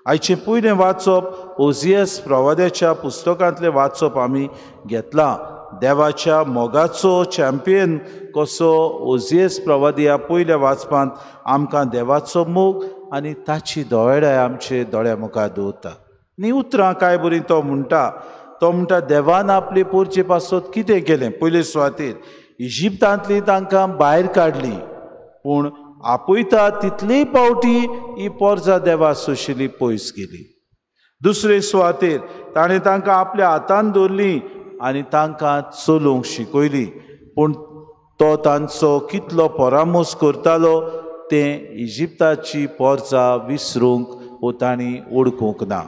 A: आयचें पयलें वाचप ओझियस प्रवाद्याच्या पुस्तकांतलें वाचप आमी घेतलां. देवाच्या मोगाचो चॅम्पियन कसो ओझियस प्रवादी ह्या पयल्या वाचपांत आमकां देवाचो मोग आनी ताची दोळ्यां आमचे दोळ्या मुखार दवरता. न्ही उतरां कांय बरीं तो म्हणटा, तो म्हणटा देवान आपले पोरचे पासत कितें केलें. पयले सुवातेर इजिप्तांतली तांकां भायर काडली, पूण आपयता तितली पावटी ही पोरजा देवा सोशिली पयस गेली. दुसरे सुवातेर ताणें तांकां आपल्या हातान दवरली आनी तांकां चलूंक शिकयली, पूण तो तांचो कितलो परामोस करतालो तें इजिप्ताची पोरजा विसरूंक वो तांणी ओळखूंक ना.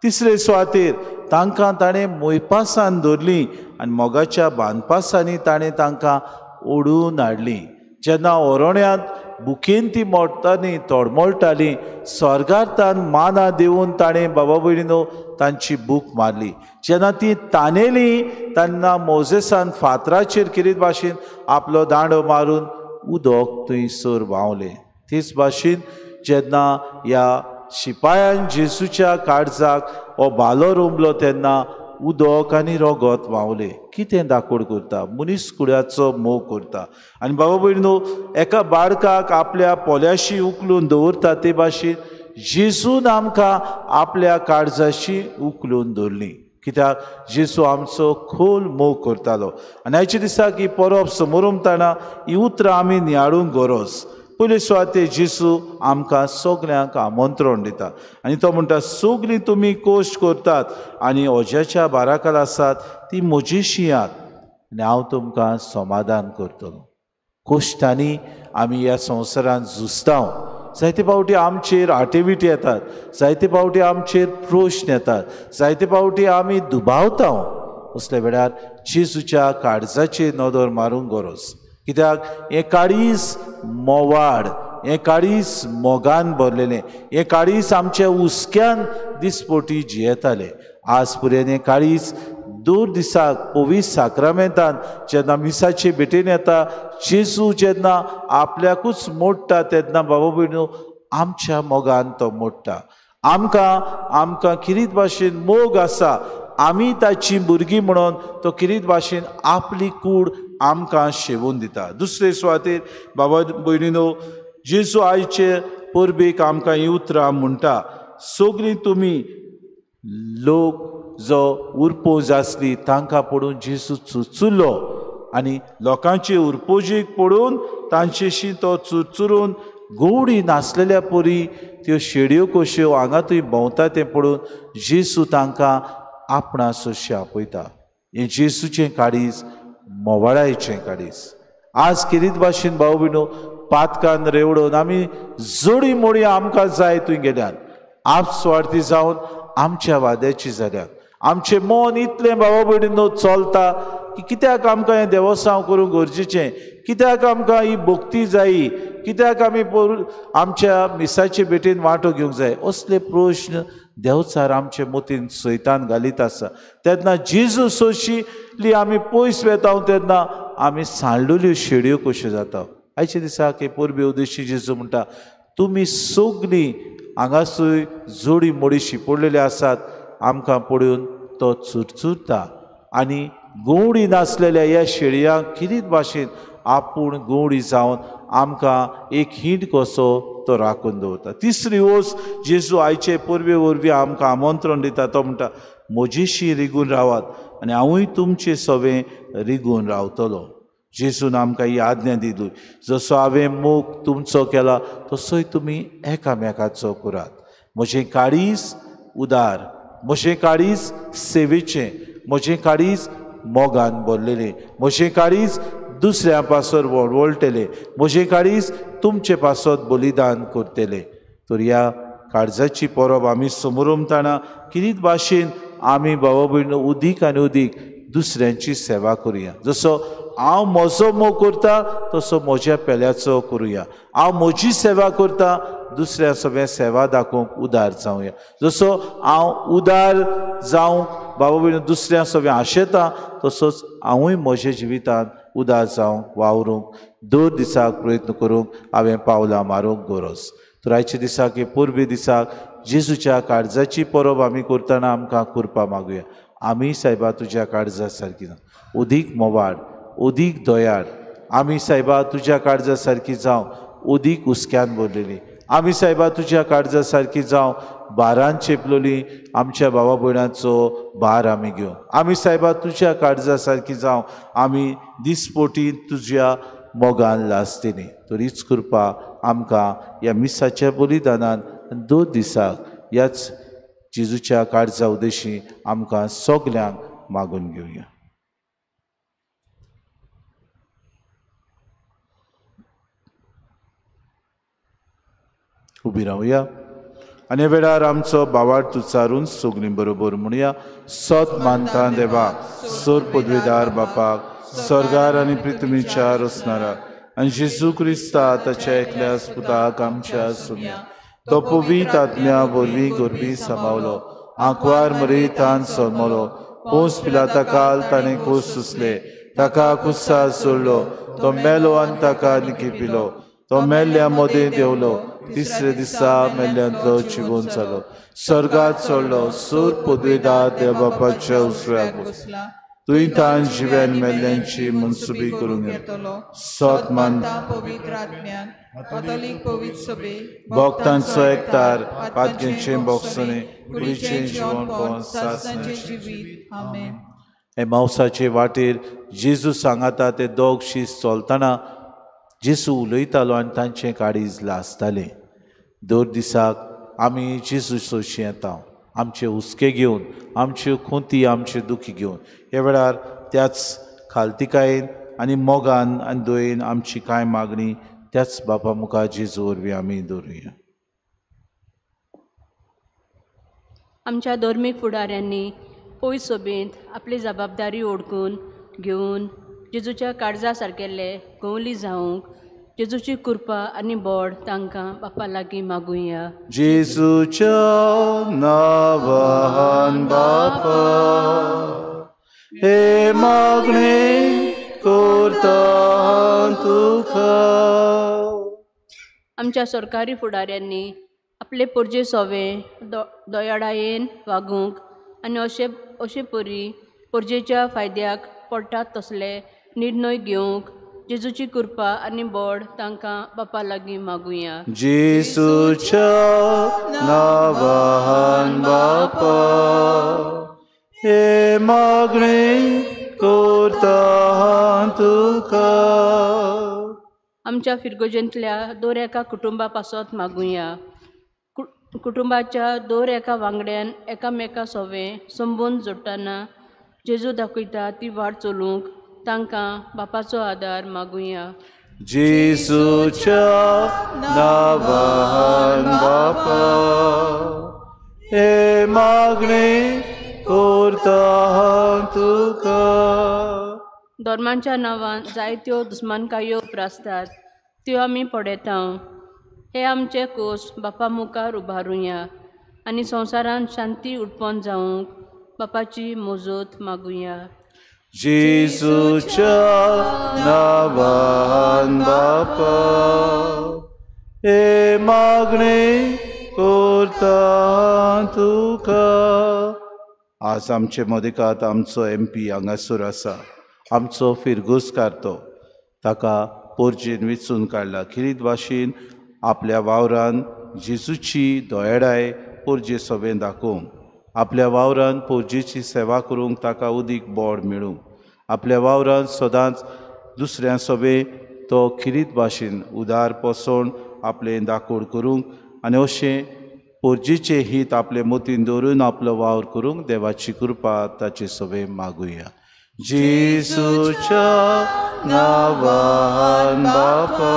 A: तिसरे सुवातेर तांकां ताणें मोयपासान धरली आनी मोगाच्या बांदपासांनी ताणें तांकां ओडून हाडली. जेन्ना ओरोण्यांत बुकेन ती मोडटाली तोडमोळटाली, स्वर्गार तान माना दिवन ताणें बाबा भयणीनो तांची बूक मारली. जेन्ना ती तानेली तेन्ना मोजेसान फातराचेर किरीत भाशेन आपलो दांडो मारून उदक थंयसर व्हांवलें. तेच भाशेन जेन्ना ह्या शिपायान जेजूच्या काळजाक हो भालो रोमलो तेन्ना उदक आनी रगत व्हांवलें. कितें दाखोड करता, मनीस कुड्याचो मोग करता. आनी बाबा भयणीनो एका बाळकाक आपल्या पोल्याशी उखलून दवरता ते भाशेन जेजून आमकां आपल्या काळजाशी उखलून दवरली, कित्याक जेजू आमचो खोल मोग करतालो. आनी आयच्या दिसाक ही परब समोरमताना ही उतरां आमी नियाळूंक गरज. पयले सुवातेर जेजू आमकां सगल्यांक आमंत्रण दिता आनी तो म्हणटा सगलीं तुमी कश्ट करतात आनी ओज्याच्या बाराखाल आसात ती म्हजीशी यात आनी हांव तुमकां समाधान करतलो. कश्टांनी आमी ह्या संवसारांत झुजता. जायते फावटी आमचेर आटेविटी येतात, जायते फावटी आमचेर प्रश्न येतात, जायते फावटी आमी दुबावता. असल्या वेळार जेजूच्या काळजाचेर नदर मारूंक गरज, कित्याक हें काळीज मोवाड, हें काळीज मोगान भरलेलें, हें काळीज आमच्या हुस्क्यान दिसपोटी जियेतालें. आज पर्यंत हें काळीज दर दिसाक पवित्र साक्रामेंतान जेन्ना मिसाचे भेटेन येता, जेजू जेन्ना आपल्याकूच मोडटा तेन्ना बाबा भयणीनो आमच्या मोगान तो मोडटा. आमकां आमकां किरीत भाशेन मोग आसा, आमी ताची भुरगीं म्हणून तो किरीत भाशेन आपली कूड आमकां शेवून दिता. दुसरे सुवातेर बाबा भयणीनो जेजू आयचे परबेक आमकां ही उतरां म्हणटा सगलीं तुमी लोक जो उरपोज आसली तांकां पडून जेजू चुरचुरलो आनी लोकांचे उरपोजीक पडून तांचेशी तो चुरचुरून गोवडी नासलेल्या परी त्यो शेडयो कश्यो हांगा थंय भोंवता तें पळोवन जेजू तांकां आपणा सोशी आपयता. हें जेजूचें काळीज मोवाळायचें काळीज. आज किरीत भाशेन भाव भयणो पातकान रेवडोवन आमी जोडी मोडी आमकां जाय थंय गेल्यान आपस्वार्थी जावन आमच्या वाद्याची जाल्यात. आमचें मन इतलें बाबा भयणीनो चलता की कित्याक आमकां हें देवस्तांव करूंक गरजेचें, कित्याक आमकां ही भक्ती जायी, कित्याक आमी आमच्या मिसाचे भेटेन वांटो घेवंक जाय, असले प्रश्न देवचार आमचे मतीन सैतान घालीत आसा. तेन्ना जेजू सोशिली आमी पयस वेता तेन्ना आमी सांडलेल्यो शेडयो कश्यो जाता. आयच्या दिसाक हे परबे उद्देशी जेजू म्हणटा तुमी सगलीं हांगासर जोडी मोडी शिपडलेली आसात, आमकां पळोवन तो चुरचुरता आनी गोवडी नासलेल्या ह्या शेळयांक किरीत भाशेन आपूण गोवडी जावन आमकां एक हींड कसो तो राखून दवरता. तिसरी वस्त जेजू आयचे परबे वरवीं आमकां आमंत्रण दिता, तो म्हणटा म्हजीशी रिगून रावात आनी हांवूय तुमचे सवें रिगून रावतलो. जेजून आमकां ही आज्ञा दिली, जसो हांवें मोग तुमचो केला तसोय तुमी एकामेकाचो करात. म्हजें काळीज उदार, म्हजें काळीज सेवेचें, म्हजें काळीज मोगान भरलेलें, म्हजें काळीज दुसऱ्या पासत वळवळटलें, म्हजें काळीज तुमचे पासत बलिदान करतलें. तर ह्या काळजाची परब आमी समोरमताना किरीत भाशेन आमी बाबा भयणीनो उदीक आनी उदीक दुसऱ्यांची सेवा करुया. जसो हांव म्हजो मोग करता तसो म्हज्या पेल्याचो करुया, हांव म्हजी सेवा करता दुसऱ्या सगळ्या सेवा दाखोवंक उदार जावया. जसो हांव उदार जावंक बाबा भयणीनो दुसऱ्या सगळ्या आशेता तसोच हांवूय म्हज्या जिवितांत उदार जावंक वावरूंक दर दिसाक प्रयत्न करूंक हांवें पावलां मारूंक गरज. तर आयच्या दिसाक हे परबे दिसाक जेजूच्या काळजाची परब आमी करतना आमकां कृपा मागुया. आमी सायबा तुज्या काळजा सारकी जावं, अदीक मोवाळ, अदीक दयाळ, आमी सायबा तुज्या काळजा सारकी जावं, अदीक हुस्क्यान भरलेली. आमी सायबा तुज्या काळजा सारकी जावं भारान चेपलोली आमच्या भावा भयणाचो भार आमी घेवं. आमी सायबा तुज्या काळजा सारकी जावं आमी दिसपोटी तुज्या मोगान लासतली. तरीच कृपा आमकां ह्या मिसाच्या बलिदानान 2 दिसाक ह्याच जेजूच्या काळजा उद्देशी आमकां सगल्यांक मागून घेवया. उबी रावया आनी वेळार आमचो बावार्थ उच्चारून सगळीं बरोबर म्हणया. सत मानता देवा सोर पदवेदार बापाक स्वर्गार आनी पृथ्वीच्या रचणारा आनी जेजू क्रिस्ता ताच्या एकल्या पुताक आमच्या सुम्या तो पवित्र आत्म्या वरवीं गोरवी समावलो आंकवार मरेतान सोमलो पोंस पिलाता काल ताणें कोस सुसले ताका कुस्सार सोडलो तो मेलो आनी ताका निकिपिलो तो मेल्ल्या मदें देंवलो तिसरे दिसा मेल्ल्यांतलो जिवोन जालो स्वर्गात चडलो सूर पदवेदार देव बापाच्या उजव्याक बसला तुवें तान जिव्यान मेल्ल्यांची मनसुबी करूंक येतलो. सत मानता
F: पवित्र आत्म्यान कॅथोलीक पवित्र सभे
A: भक्तांचो एकतार पातकेंचें बोगसणें कुडीचें जिवनपण सासणाचें
F: जिवीत. आमेन.
A: हे मावसाचे वाटेर जेजू सांगाता ते दोग शीस चलतना जेजू उलयतालो आनी तांचें काळीज लासतालें. दर दिसाक आमी जेजू सोशी येता आमचे हुस्के घेवन आमच्यो खोंती आमचे दुखी घेवन. ह्या वेळार त्याच खालतिकायेन आनी मोगान आनी दयेन आमची कांय मागणी त्याच बापा मुखार जेजू वरवीं आमी दवरुया.
H: आमच्या धर्मीक फुडाऱ्यांनी पयस सभेंत आपली जबाबदारी ओडकून घेवन जेजूच्या काळजा सारकेल्ले गवली जावंक जेजूची कृपा आनी बोड तांकां बापा लागीं मागुया.
A: जेजूच्या नांवान बापा हे मागणें करता तुका.
H: आमच्या सरकारी फुडाऱ्यांनी आपले पोरजे सोवे दयाळायेन वागूंक आनी अशे अशे परी पोरजेच्या फायद्याक पडटात तसले निर्णय घेवंक जेजूची कृपा आनी बोड तांकां बापा लागीं मागुया.
A: जेजूच्या नांवान बापा हे मागणें करता तुका.
H: आमच्या फिरगोजेंतल्या दर एका कुटुंबा पासत मागुया. कुटुंबाच्या दर एका वांगड्यान एकामेका सोवे संबंद जोडटना जेजू दाखयता ती वाट चलूंक तांकां बापाचो आदार मागुया.
A: जेजूच्या नांवान बापा हे मागणें करता तुका.
H: धर्मांच्या नांवान जायत्यो दुस्मानकायो उप्रासतात त्यो आमी पळयता. हे आमचे कोश बापा मुखार उबारुया आनी संवसारांत शांती उत्पन्न जावंक बापाची मजत मागुया.
A: जेजूच्या नांवान बापा हे मागणें करता तुका. आज आमचे मदेकात आमचो एम पी हांगासर आसा. आमचो फिरगोजकार तो ताका पोरजेन वेंचून काडला. खेरीत भाशेन आपल्या वावरान जेजूची दयाळाय पोरजे सभेन दाखोवंक आपल्या वावरान पोरजेची सेवा करूंक ताका उदीक बोड मेळूंक आपल्या वावरान सदांच दुसऱ्या सभे तो खेरीत भाशेन उदार पोसोवन आपलें दाकोड करूंक आनी अशें पोरजेचें हीत आपले मतीन दवरून आपलो वावर करूंक देवाची कृपा ताचे सभे मागुया. जेजूच्या नांवान बापा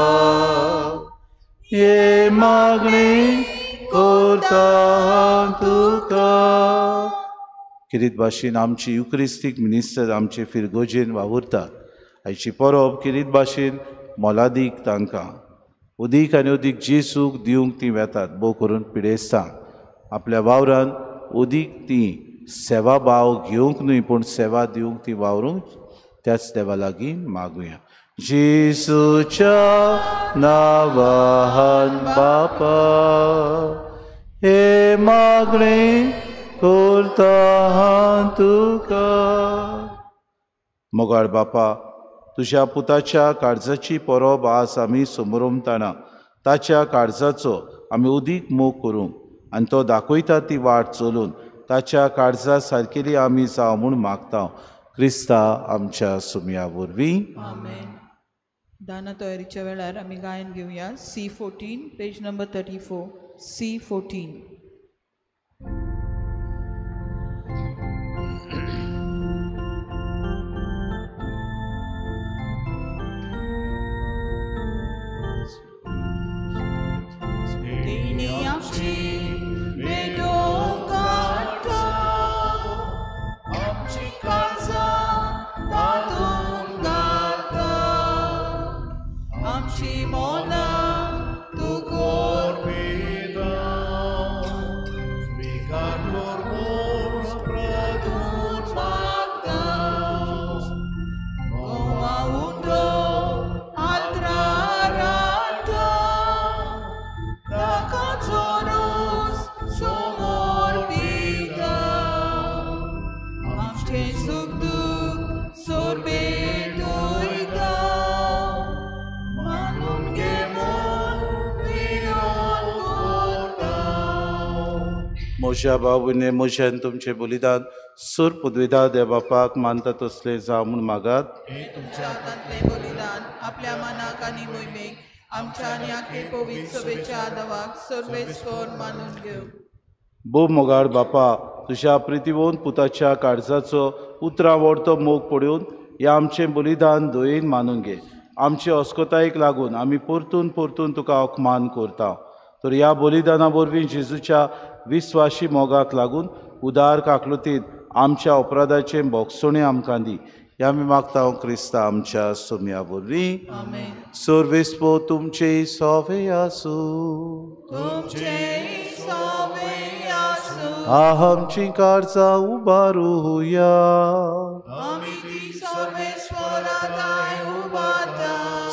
A: हे मागणें करता तुका. खेरीत भाशेन आमची युक्रिस्तीक मिनिस्टर आमचे फिरगोजेन वावुरतात. आयची परब खेरीत भाशेन मोलादीक तांकां उदीक आनी उदीक जेजूक दिवंक तीं वेतात. भोव करून पिडेस्तांक आपल्या वावरान उदीक तीं सेवा भाव घेवंक न्हय पूण सेवा दिवंक ती वावरूंक त्याच देवा लागीं मागुया. जेजूच्या नांवान बापा हे मागणें करता तुका. मोगाळ बापा तुज्या पुताच्या काळजाची परब आज आमी समरोमताना ताच्या काळजाचो आमी अदीक मोग करूंक आनी तो दाखयता ती वाट चलून ताच्या काळजा सारकेली आमी जावं म्हूण मागता क्रिस्ता आमच्या सुमया वरवीं.
F: आमेन. दाना तयारीच्या वेळार आमी गायन घेवया. C14 page number 34. C14.
A: म्हज्या बाबूने म्हज्यान तुमचें बलिदान सूर पदवेदा देव बापाक मानता तसलें जावं म्हूण मागात.
F: तुमच्या हातांतलें बलिदान आपल्या मनाक आनी मोहिमेक आमच्या आनी आखे पवित्र सभेच्या आदावाक सर्वेस्पर मानून घेव.
A: भोव मोगाळ बापा, तुज्या प्रितीवोन पुताच्या काळजाचो उतरां वडतो मोग पळोवन ह्या आमचें बलिदान दयेन मानून घे. आमचे अस्कतायेक लागून आमी परतून परतून तुका अपमान करता, तर ह्या बलिदाना वरवीं जेजूच्या विस्वाशी मोगाक लागून उदार काकलुतीन आमच्या अपराधाचें भोगसणें आमकां दी. ह्या आमी मागता क्रिस्ता आमच्या सोम्या वरवीं. सर्वेस्पर तुमचे सोवे आसूं. आमची काळजां उबारुया.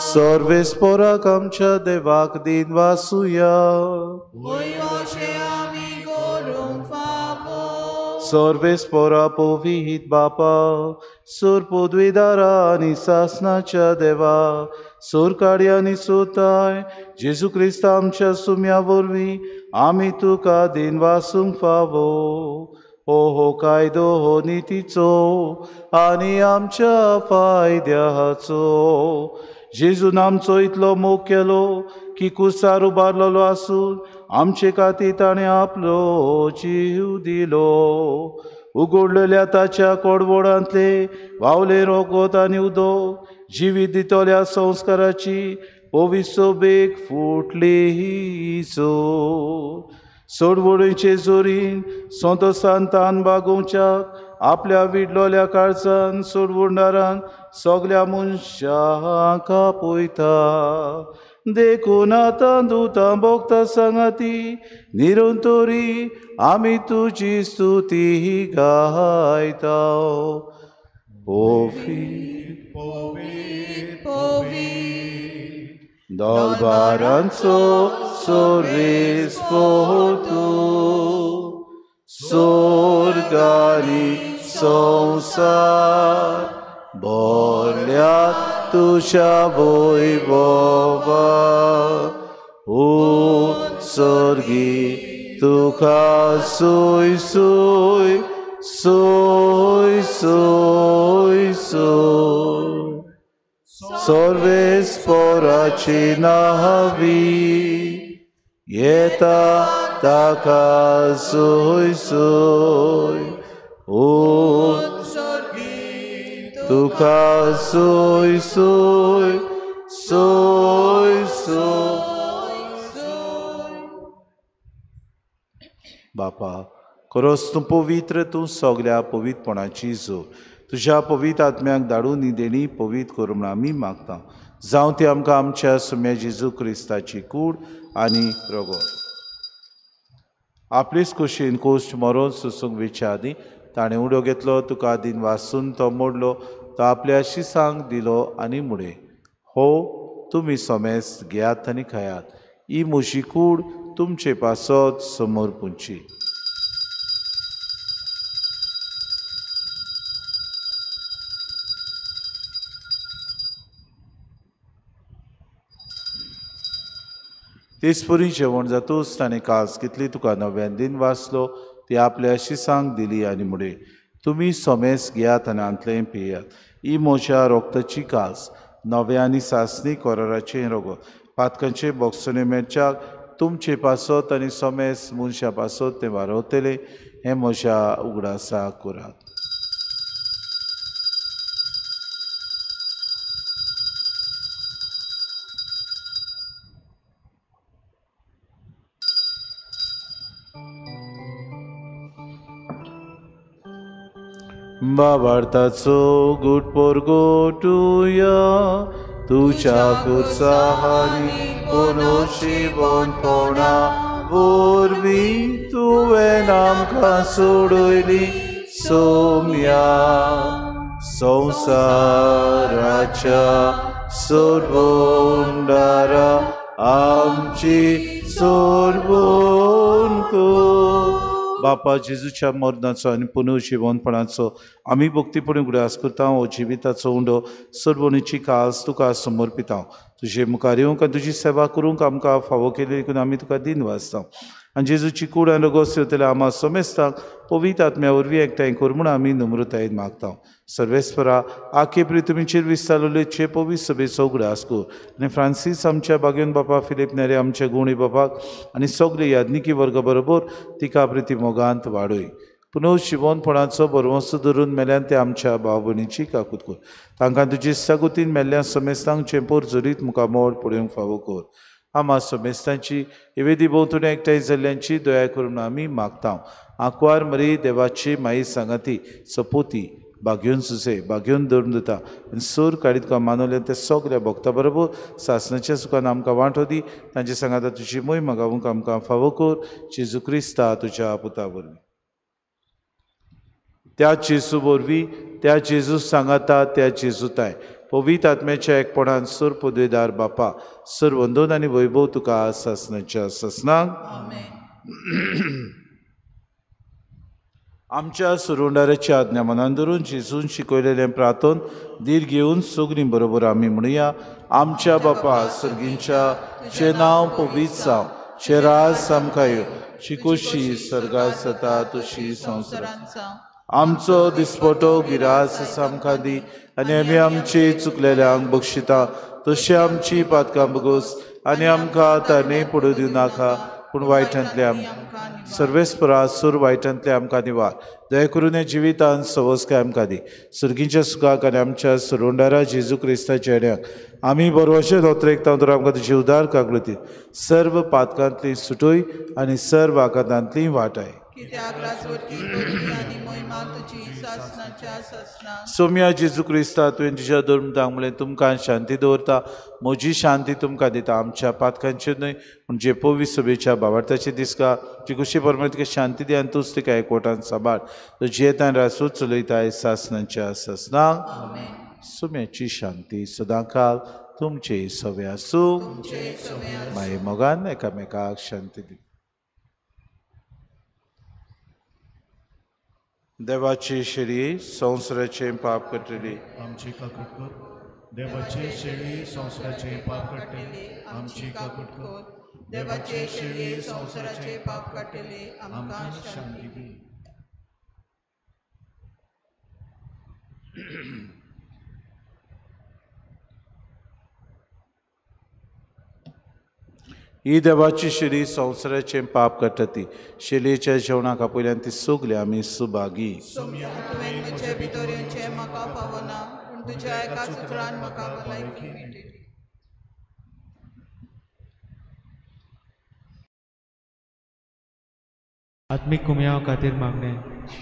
A: सर्वेस्पराक आमच्या देवाक दिन वासुया. सर्वेस्परा पवित्र बापा, सूर पदवीदारा आनी सासनाच्या देवा, सूर आनी सुताय जेजू क्रिस्त आमच्या सुम्या वरवीं आमी तुका दिन वासूंक फावो. हो हो कायदो हो नितीचो आनी आमच्या फायद्याचो. जेजून आमचो इतलो मोग केलो की कुसार उबारलेलो आसून आमचे खातीर ताणें आपलो जीव दिलो. उगडलेल्या ताच्या कोडवोडांतले वावले रोगोत आनी उदक जिवीत दितल्या संस्काराची पवित्र बेग फुटली जो सोडवडीचे जोरीन संतोसान तान बागोवच्याक आपल्या विडलोल्या काळजान सोडवणारान सगल्या मनशांक आपयता. देखून आतां दुतां भोगता सांगाती निरंतरी आमी तुजी स्तुती गायता. दरबारांचो सर्वेस्पर तूं, सोर्गानी संवसार भरल्या तुज्या वैभवा. उत्सर्गी तुका सोय सोय सोय सोय सोय सर्वेस्पराची नावी येता ताका सोय सोय. उत्सर्गी तुका सोय सोय सोय सोय. बापा, खरोच तूं पवित्र, तूं सगल्या पवित्रपणाची जो तुज्या पवित्र आत्म्याक धाडून ही देणी पवित्र कर म्हूण आमी मागता. जावं ती आमकां आमच्या सुम्या जेजू क्रिस्ताची कूड आनी रगत. आपलेच कुशीन कोश्ट मरोन सोसूंक वेच्या आदीं ताणें उडो घेतलो, तुका दिन वासून तो मोडलो, तो आपल्या शिसांक दिलो आनी मुडे, हो तुमी सोमेस घेयात आनी खायात, ही म्हजी कूड तुमचे पासत समोर पुंची. तेचपरी जेवण जातूच ताणें कास घेतली, तुका नव्यान दिन वाचलो, ती आपल्या शिसांक दिली आनी मुडे तुमी सोमेस घेयात आनी आंतलें पियात. ही म्हज्या रोगताची कास, नव्या आनी सासणी कोराराचें रोगत, पातकांचे बोगसणे मेळच्याक तुमचे पासत आनी सोमेस मनशां पासत तें वारवतलें. हें म्हज्या उगडासा करात. बाबार्थाचो गुट पोरगोटुया तुझ्या कुर्साहानी कोनोशी बोनपोणा वरवीं तुवें आमकां सोडयली सोम्या. संवसाराच्या सोडवणदारा आमची सोडवण कर. बापा जेजूच्या मरणाचो आनी पुनर्जिवनपणाचो आमी भक्तीपणी उगडास करता. हो जिविताचो उंडो सरवणीची कास तुका समर्पिता. तुजे मुखार येवंक आनी तुजी सेवा करूंक आमकां फावो केली देखून आमी तुका दिन वाचता. आनी जेजूची कूड आनी रगत सेवतल्या आमा समेस्तांक पवित्र आत्म्या वरवीं एकठांय कर म्हूण आमी नम्रतायेन मागता. सर्वेस्परा आखे तुमीचेर विस्तारलेले चे पवित्र सभेचो उगडास कर आनी फ्रांसीस आमच्या बागेवन बापा, फिलीप नेरे आमच्या गुणी बापाक आनी सगळे याज्ञिकी वर्गा बरोबर तिका प्रिती मोगांत वाडय. पुनर्जिवनपणाचो भरवंसो धरून मेल्यान ते आमच्या भाव भयणीची काकूत कर. तांकां तुजी सागोतीन मेल्ल्या समेस्तांक चेंपोर जरीत मुखार मोड पळोवंक फावो कर. आमा समेस्तांची एवेदी भोंवतणी एकठांय जाल्ल्यांची दया करून आमी मागता. आंकवार मरी देवाची माई सांगाती सपोती बागेवन सुसे बागेवन धरून दिता आनी सूर काडीत तुका मानवले ते सगल्या भक्ता बरोबर सासणाच्या सुखान आमकां वांटो दी. तांचे सांगाता तुजी मोय मागावंक आमकां फावो कर. जेजू क्रिस्ता तुज्या पुता वरवीं. त्या जेजू वरवीं, त्या जेजू सांगाता, त्या जेजू ताय पवित्र आत्म्याच्या एकपणान सूर पदवेदार बापा सर वंदन आनी वैभव तुका सासणाच्या सासणाक. आमच्या सुरुंडाराची आज्ञा मनान धरून जेजून शिकयलेलें प्रार्थन धीर घेवन सगळीं बरोबर आमी म्हणुया. आमच्या बापा सर्गींच्या, तुजें नांव पवित्र जावं, तुजें राज आमकां येवं, तुजी खोशी सर्गांत जाता तशी संवसारांत. आमचो दिसपटो गिरास आमकां दी आनी आमी आमचे चुकलेल्यांक बक्षिता तशी आमची पातकां बगोस आनी आमकां ताणे पडूं दिवं नाका, पूण वायटांतले आमकां सर्वेस्परा सूर वायटांतले आमकां निवार. दया करून ह्या जिवितान सवसकाय आमकां दी. सर्गीच्या सुखाक आनी आमच्या सुरुंडारा जेजू क्रिस्ताच्या येण्याक आमी बरोवचे दोतरेक तर आमकां तुजी उदार कागलती सर्व पातकांतली सुटोय आनी सर्व आघातांतली वाटाय. सोम्या जेजू क्रिस्ता तुवें तुज्या धर्मदांक म्हणलें तुमकां शांती दवरता, म्हजी शांती तुमकां दिता. आमच्या पातकांचेर न्हय पूण जे पवित्र सभेच्या भावार्थाचे दिसका जी खुशी प्रमाणे तुका शांती दी आनी तूच तिका एकवटान सांबाळ. तो जियेतान रासूच चलयताय सासणाच्या सासणाक. सोम्याची शांती सदांकाल तुमचे सवे आसूं. मागीर मोगान एकामेकाक शांती दी. देवाची शेळी संवसाराचें पाप काडटली
I: आमची काकूट कर. देवाची शेळी संवसाराचें पाप काडटली आमची काकूट कर.
F: देवाचे शेळी संवसाराचें पाप काडटली आमकां
I: शांती दी.
A: ही देवाची शेळी संवसाराचें पाप काडटा ती शेळयेच्या जेवणाक आपयल्यान ती सगळी आमी सुभागी.
F: तुवें म्हजे भितर येवचें म्हाका फावना, पूण तुज्या एका सुत्रान म्हाका भलायकी मेळटली.
J: आत्मीक कुमयाव खातीर मागणें.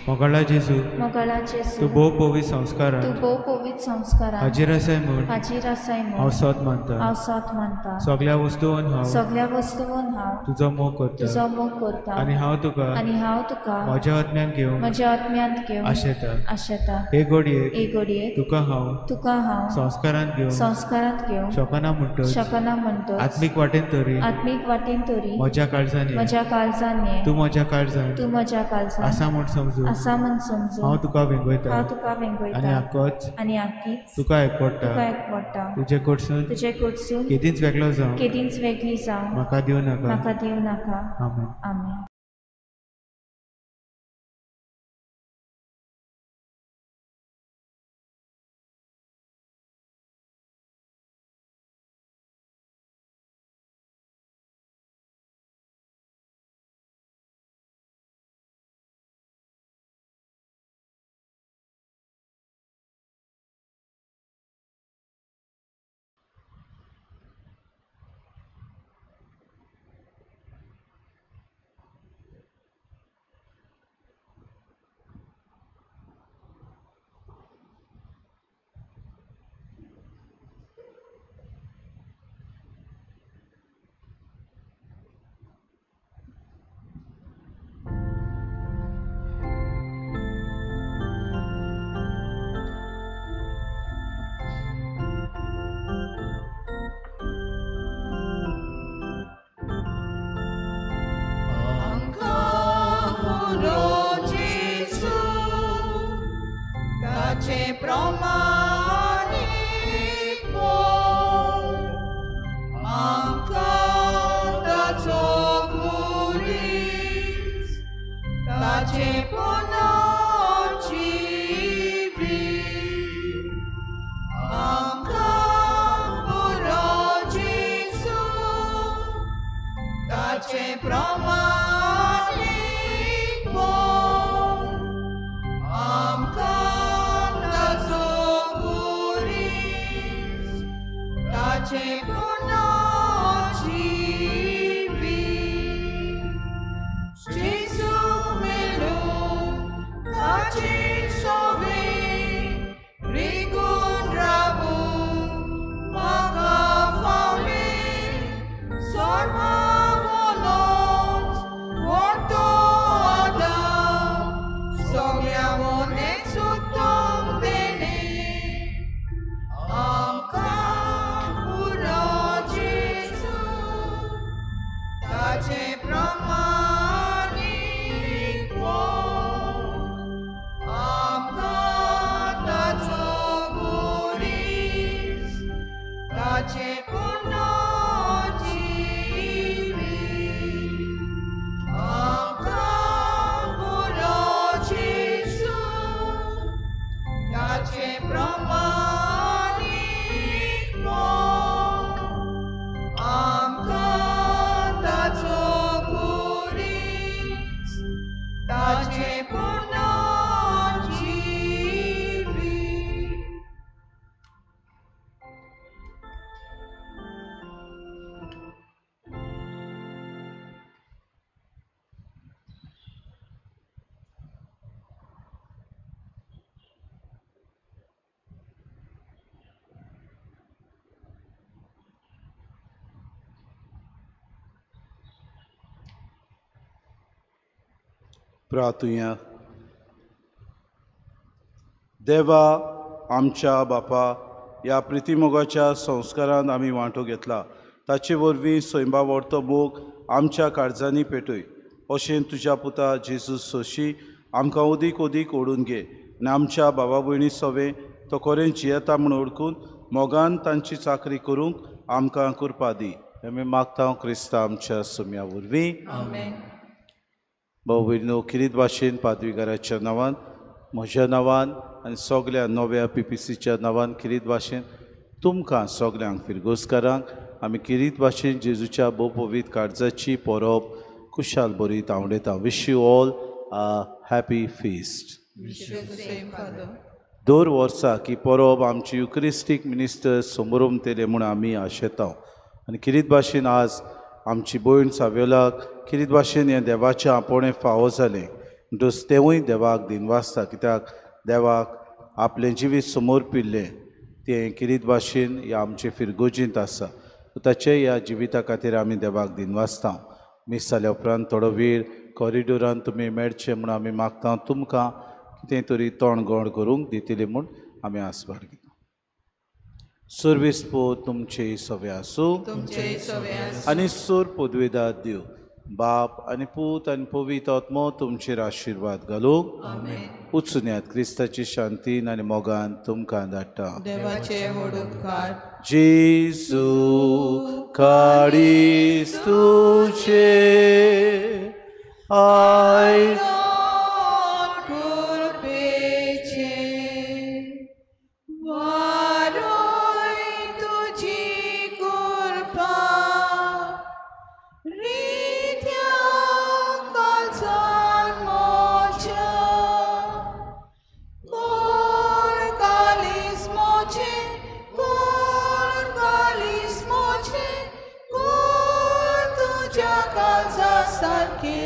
J: मोगाळा जेजू,
K: मोगाळा जेजू,
J: तूं भोव पवित्र संस्कारान,
K: तूं भोव पवित्र संस्कारान
J: हाजीर आसाय म्हूण,
K: हाजीर आसाय म्हूण
J: हांव सोद मानता,
K: हांव सोद मानता.
J: सगळ्या वस्तून हांव,
K: सगळ्या वस्तून हांव
J: तुजो मोग करता,
K: तुजो मोग करता.
J: आनी हांव तुका,
K: आनी हांव तुका
J: म्हज्या आत्म्यांत घेवन,
K: म्हज्या आत्म्यांत घेवन
J: आशेता,
K: आशेता.
J: हे घडयेक,
K: हे घडयेक
J: तुका हांव,
K: तुका हांव
J: संस्कारांत घेवन,
K: संस्कारांत घेवन
J: शकना म्हणटच,
K: शकना म्हणटच
J: आत्मीक वाटेन तरी,
K: आत्मीक वाटेन तरी
J: म्हज्या काळजान,
K: म्हज्या काळजान
J: तूं म्हज्या काळजान,
K: तूं म्हज्या काळजान
J: आसा म्हूण समजून समजून
K: आसा म्हण समजून
J: हांव तुका वेंगयता
K: आनी आकोच
J: तुका एकवटता तुजे कडसून केदींच वेगळो जावं म्हाका दिवं नाका. आमेन.
K: आमेन.
I: प्रार्थुया. देवा आमच्या बापा, ह्या प्रितीमोगाच्या संस्कारान आमी वांटो घेतला, ताचे वरवीं सैंबा व्हरतो मोग आमच्या काळजांनी पेटय, अशें तुज्या पुता जेजू सोशी आमकां ओदीक ओदीक ओडून घे आनी आमच्या बाबा भयणी सवें तो खरें जियेता म्हूण ओळखून मोगान तांची चाकरी करूंक आमकां कृपा दी. आमी मागता क्रिस्ता आमच्या सुम्या वरवीं.
F: आमेन.
I: भाव भयणीनो, किरीत भाशेन पादवीगाराच्या नांवान, म्हज्या नांवान आनी सगल्या नव्या पीपीसीच्या नांवान किरीत भाशेन तुमकां सगल्यांक फिरगोजकारांक आमी किरीत भाशेन जेजूच्या भोवपवीत काळजाची परब खुशाल बरी तावडेता. Wish you all a happy feast. दर वर्साक ही परब आमची युक्रिस्टीक मिनिस्टर समोरमतले म्हूण आमी आशेता आनी किरीत भाशेन आज आमची भयण सावेलाक किरीत भाशेन हें देवाचें आपोवणें फावो जालें म्हणटच तेवूय देवाक दिनवासता, कित्याक देवाक आपलें जिवीत समोर पिल्लें तें किरीत भाशेन ह्या आमचे फिरगोजींत आसा. ताचे ह्या जिविता खातीर आमी देवाक दिनवासता. मीस जाल्या उपरांत थोडो वेळ कॉरिडोरान तुमी मेळचे म्हूण आमी मागता. तुमकां कितें तरी तोंड गोड करूंक दितली म्हूण आमी आस बाळगिता. सर्वेस्पोर तुमचे सवे आसूं आनी सोर पदवेदार दिव बाप आनी पूत आनी पवित्र आत्मो तुमचेर आशिर्वाद घालूंक. उचुन्यात क्रिस्ताची शांतीन आनी मोगान तुमकां धाडटा.
F: देवाचे व्हड उपकार.
I: जेजू काडीस तुजे आयज
F: सारके.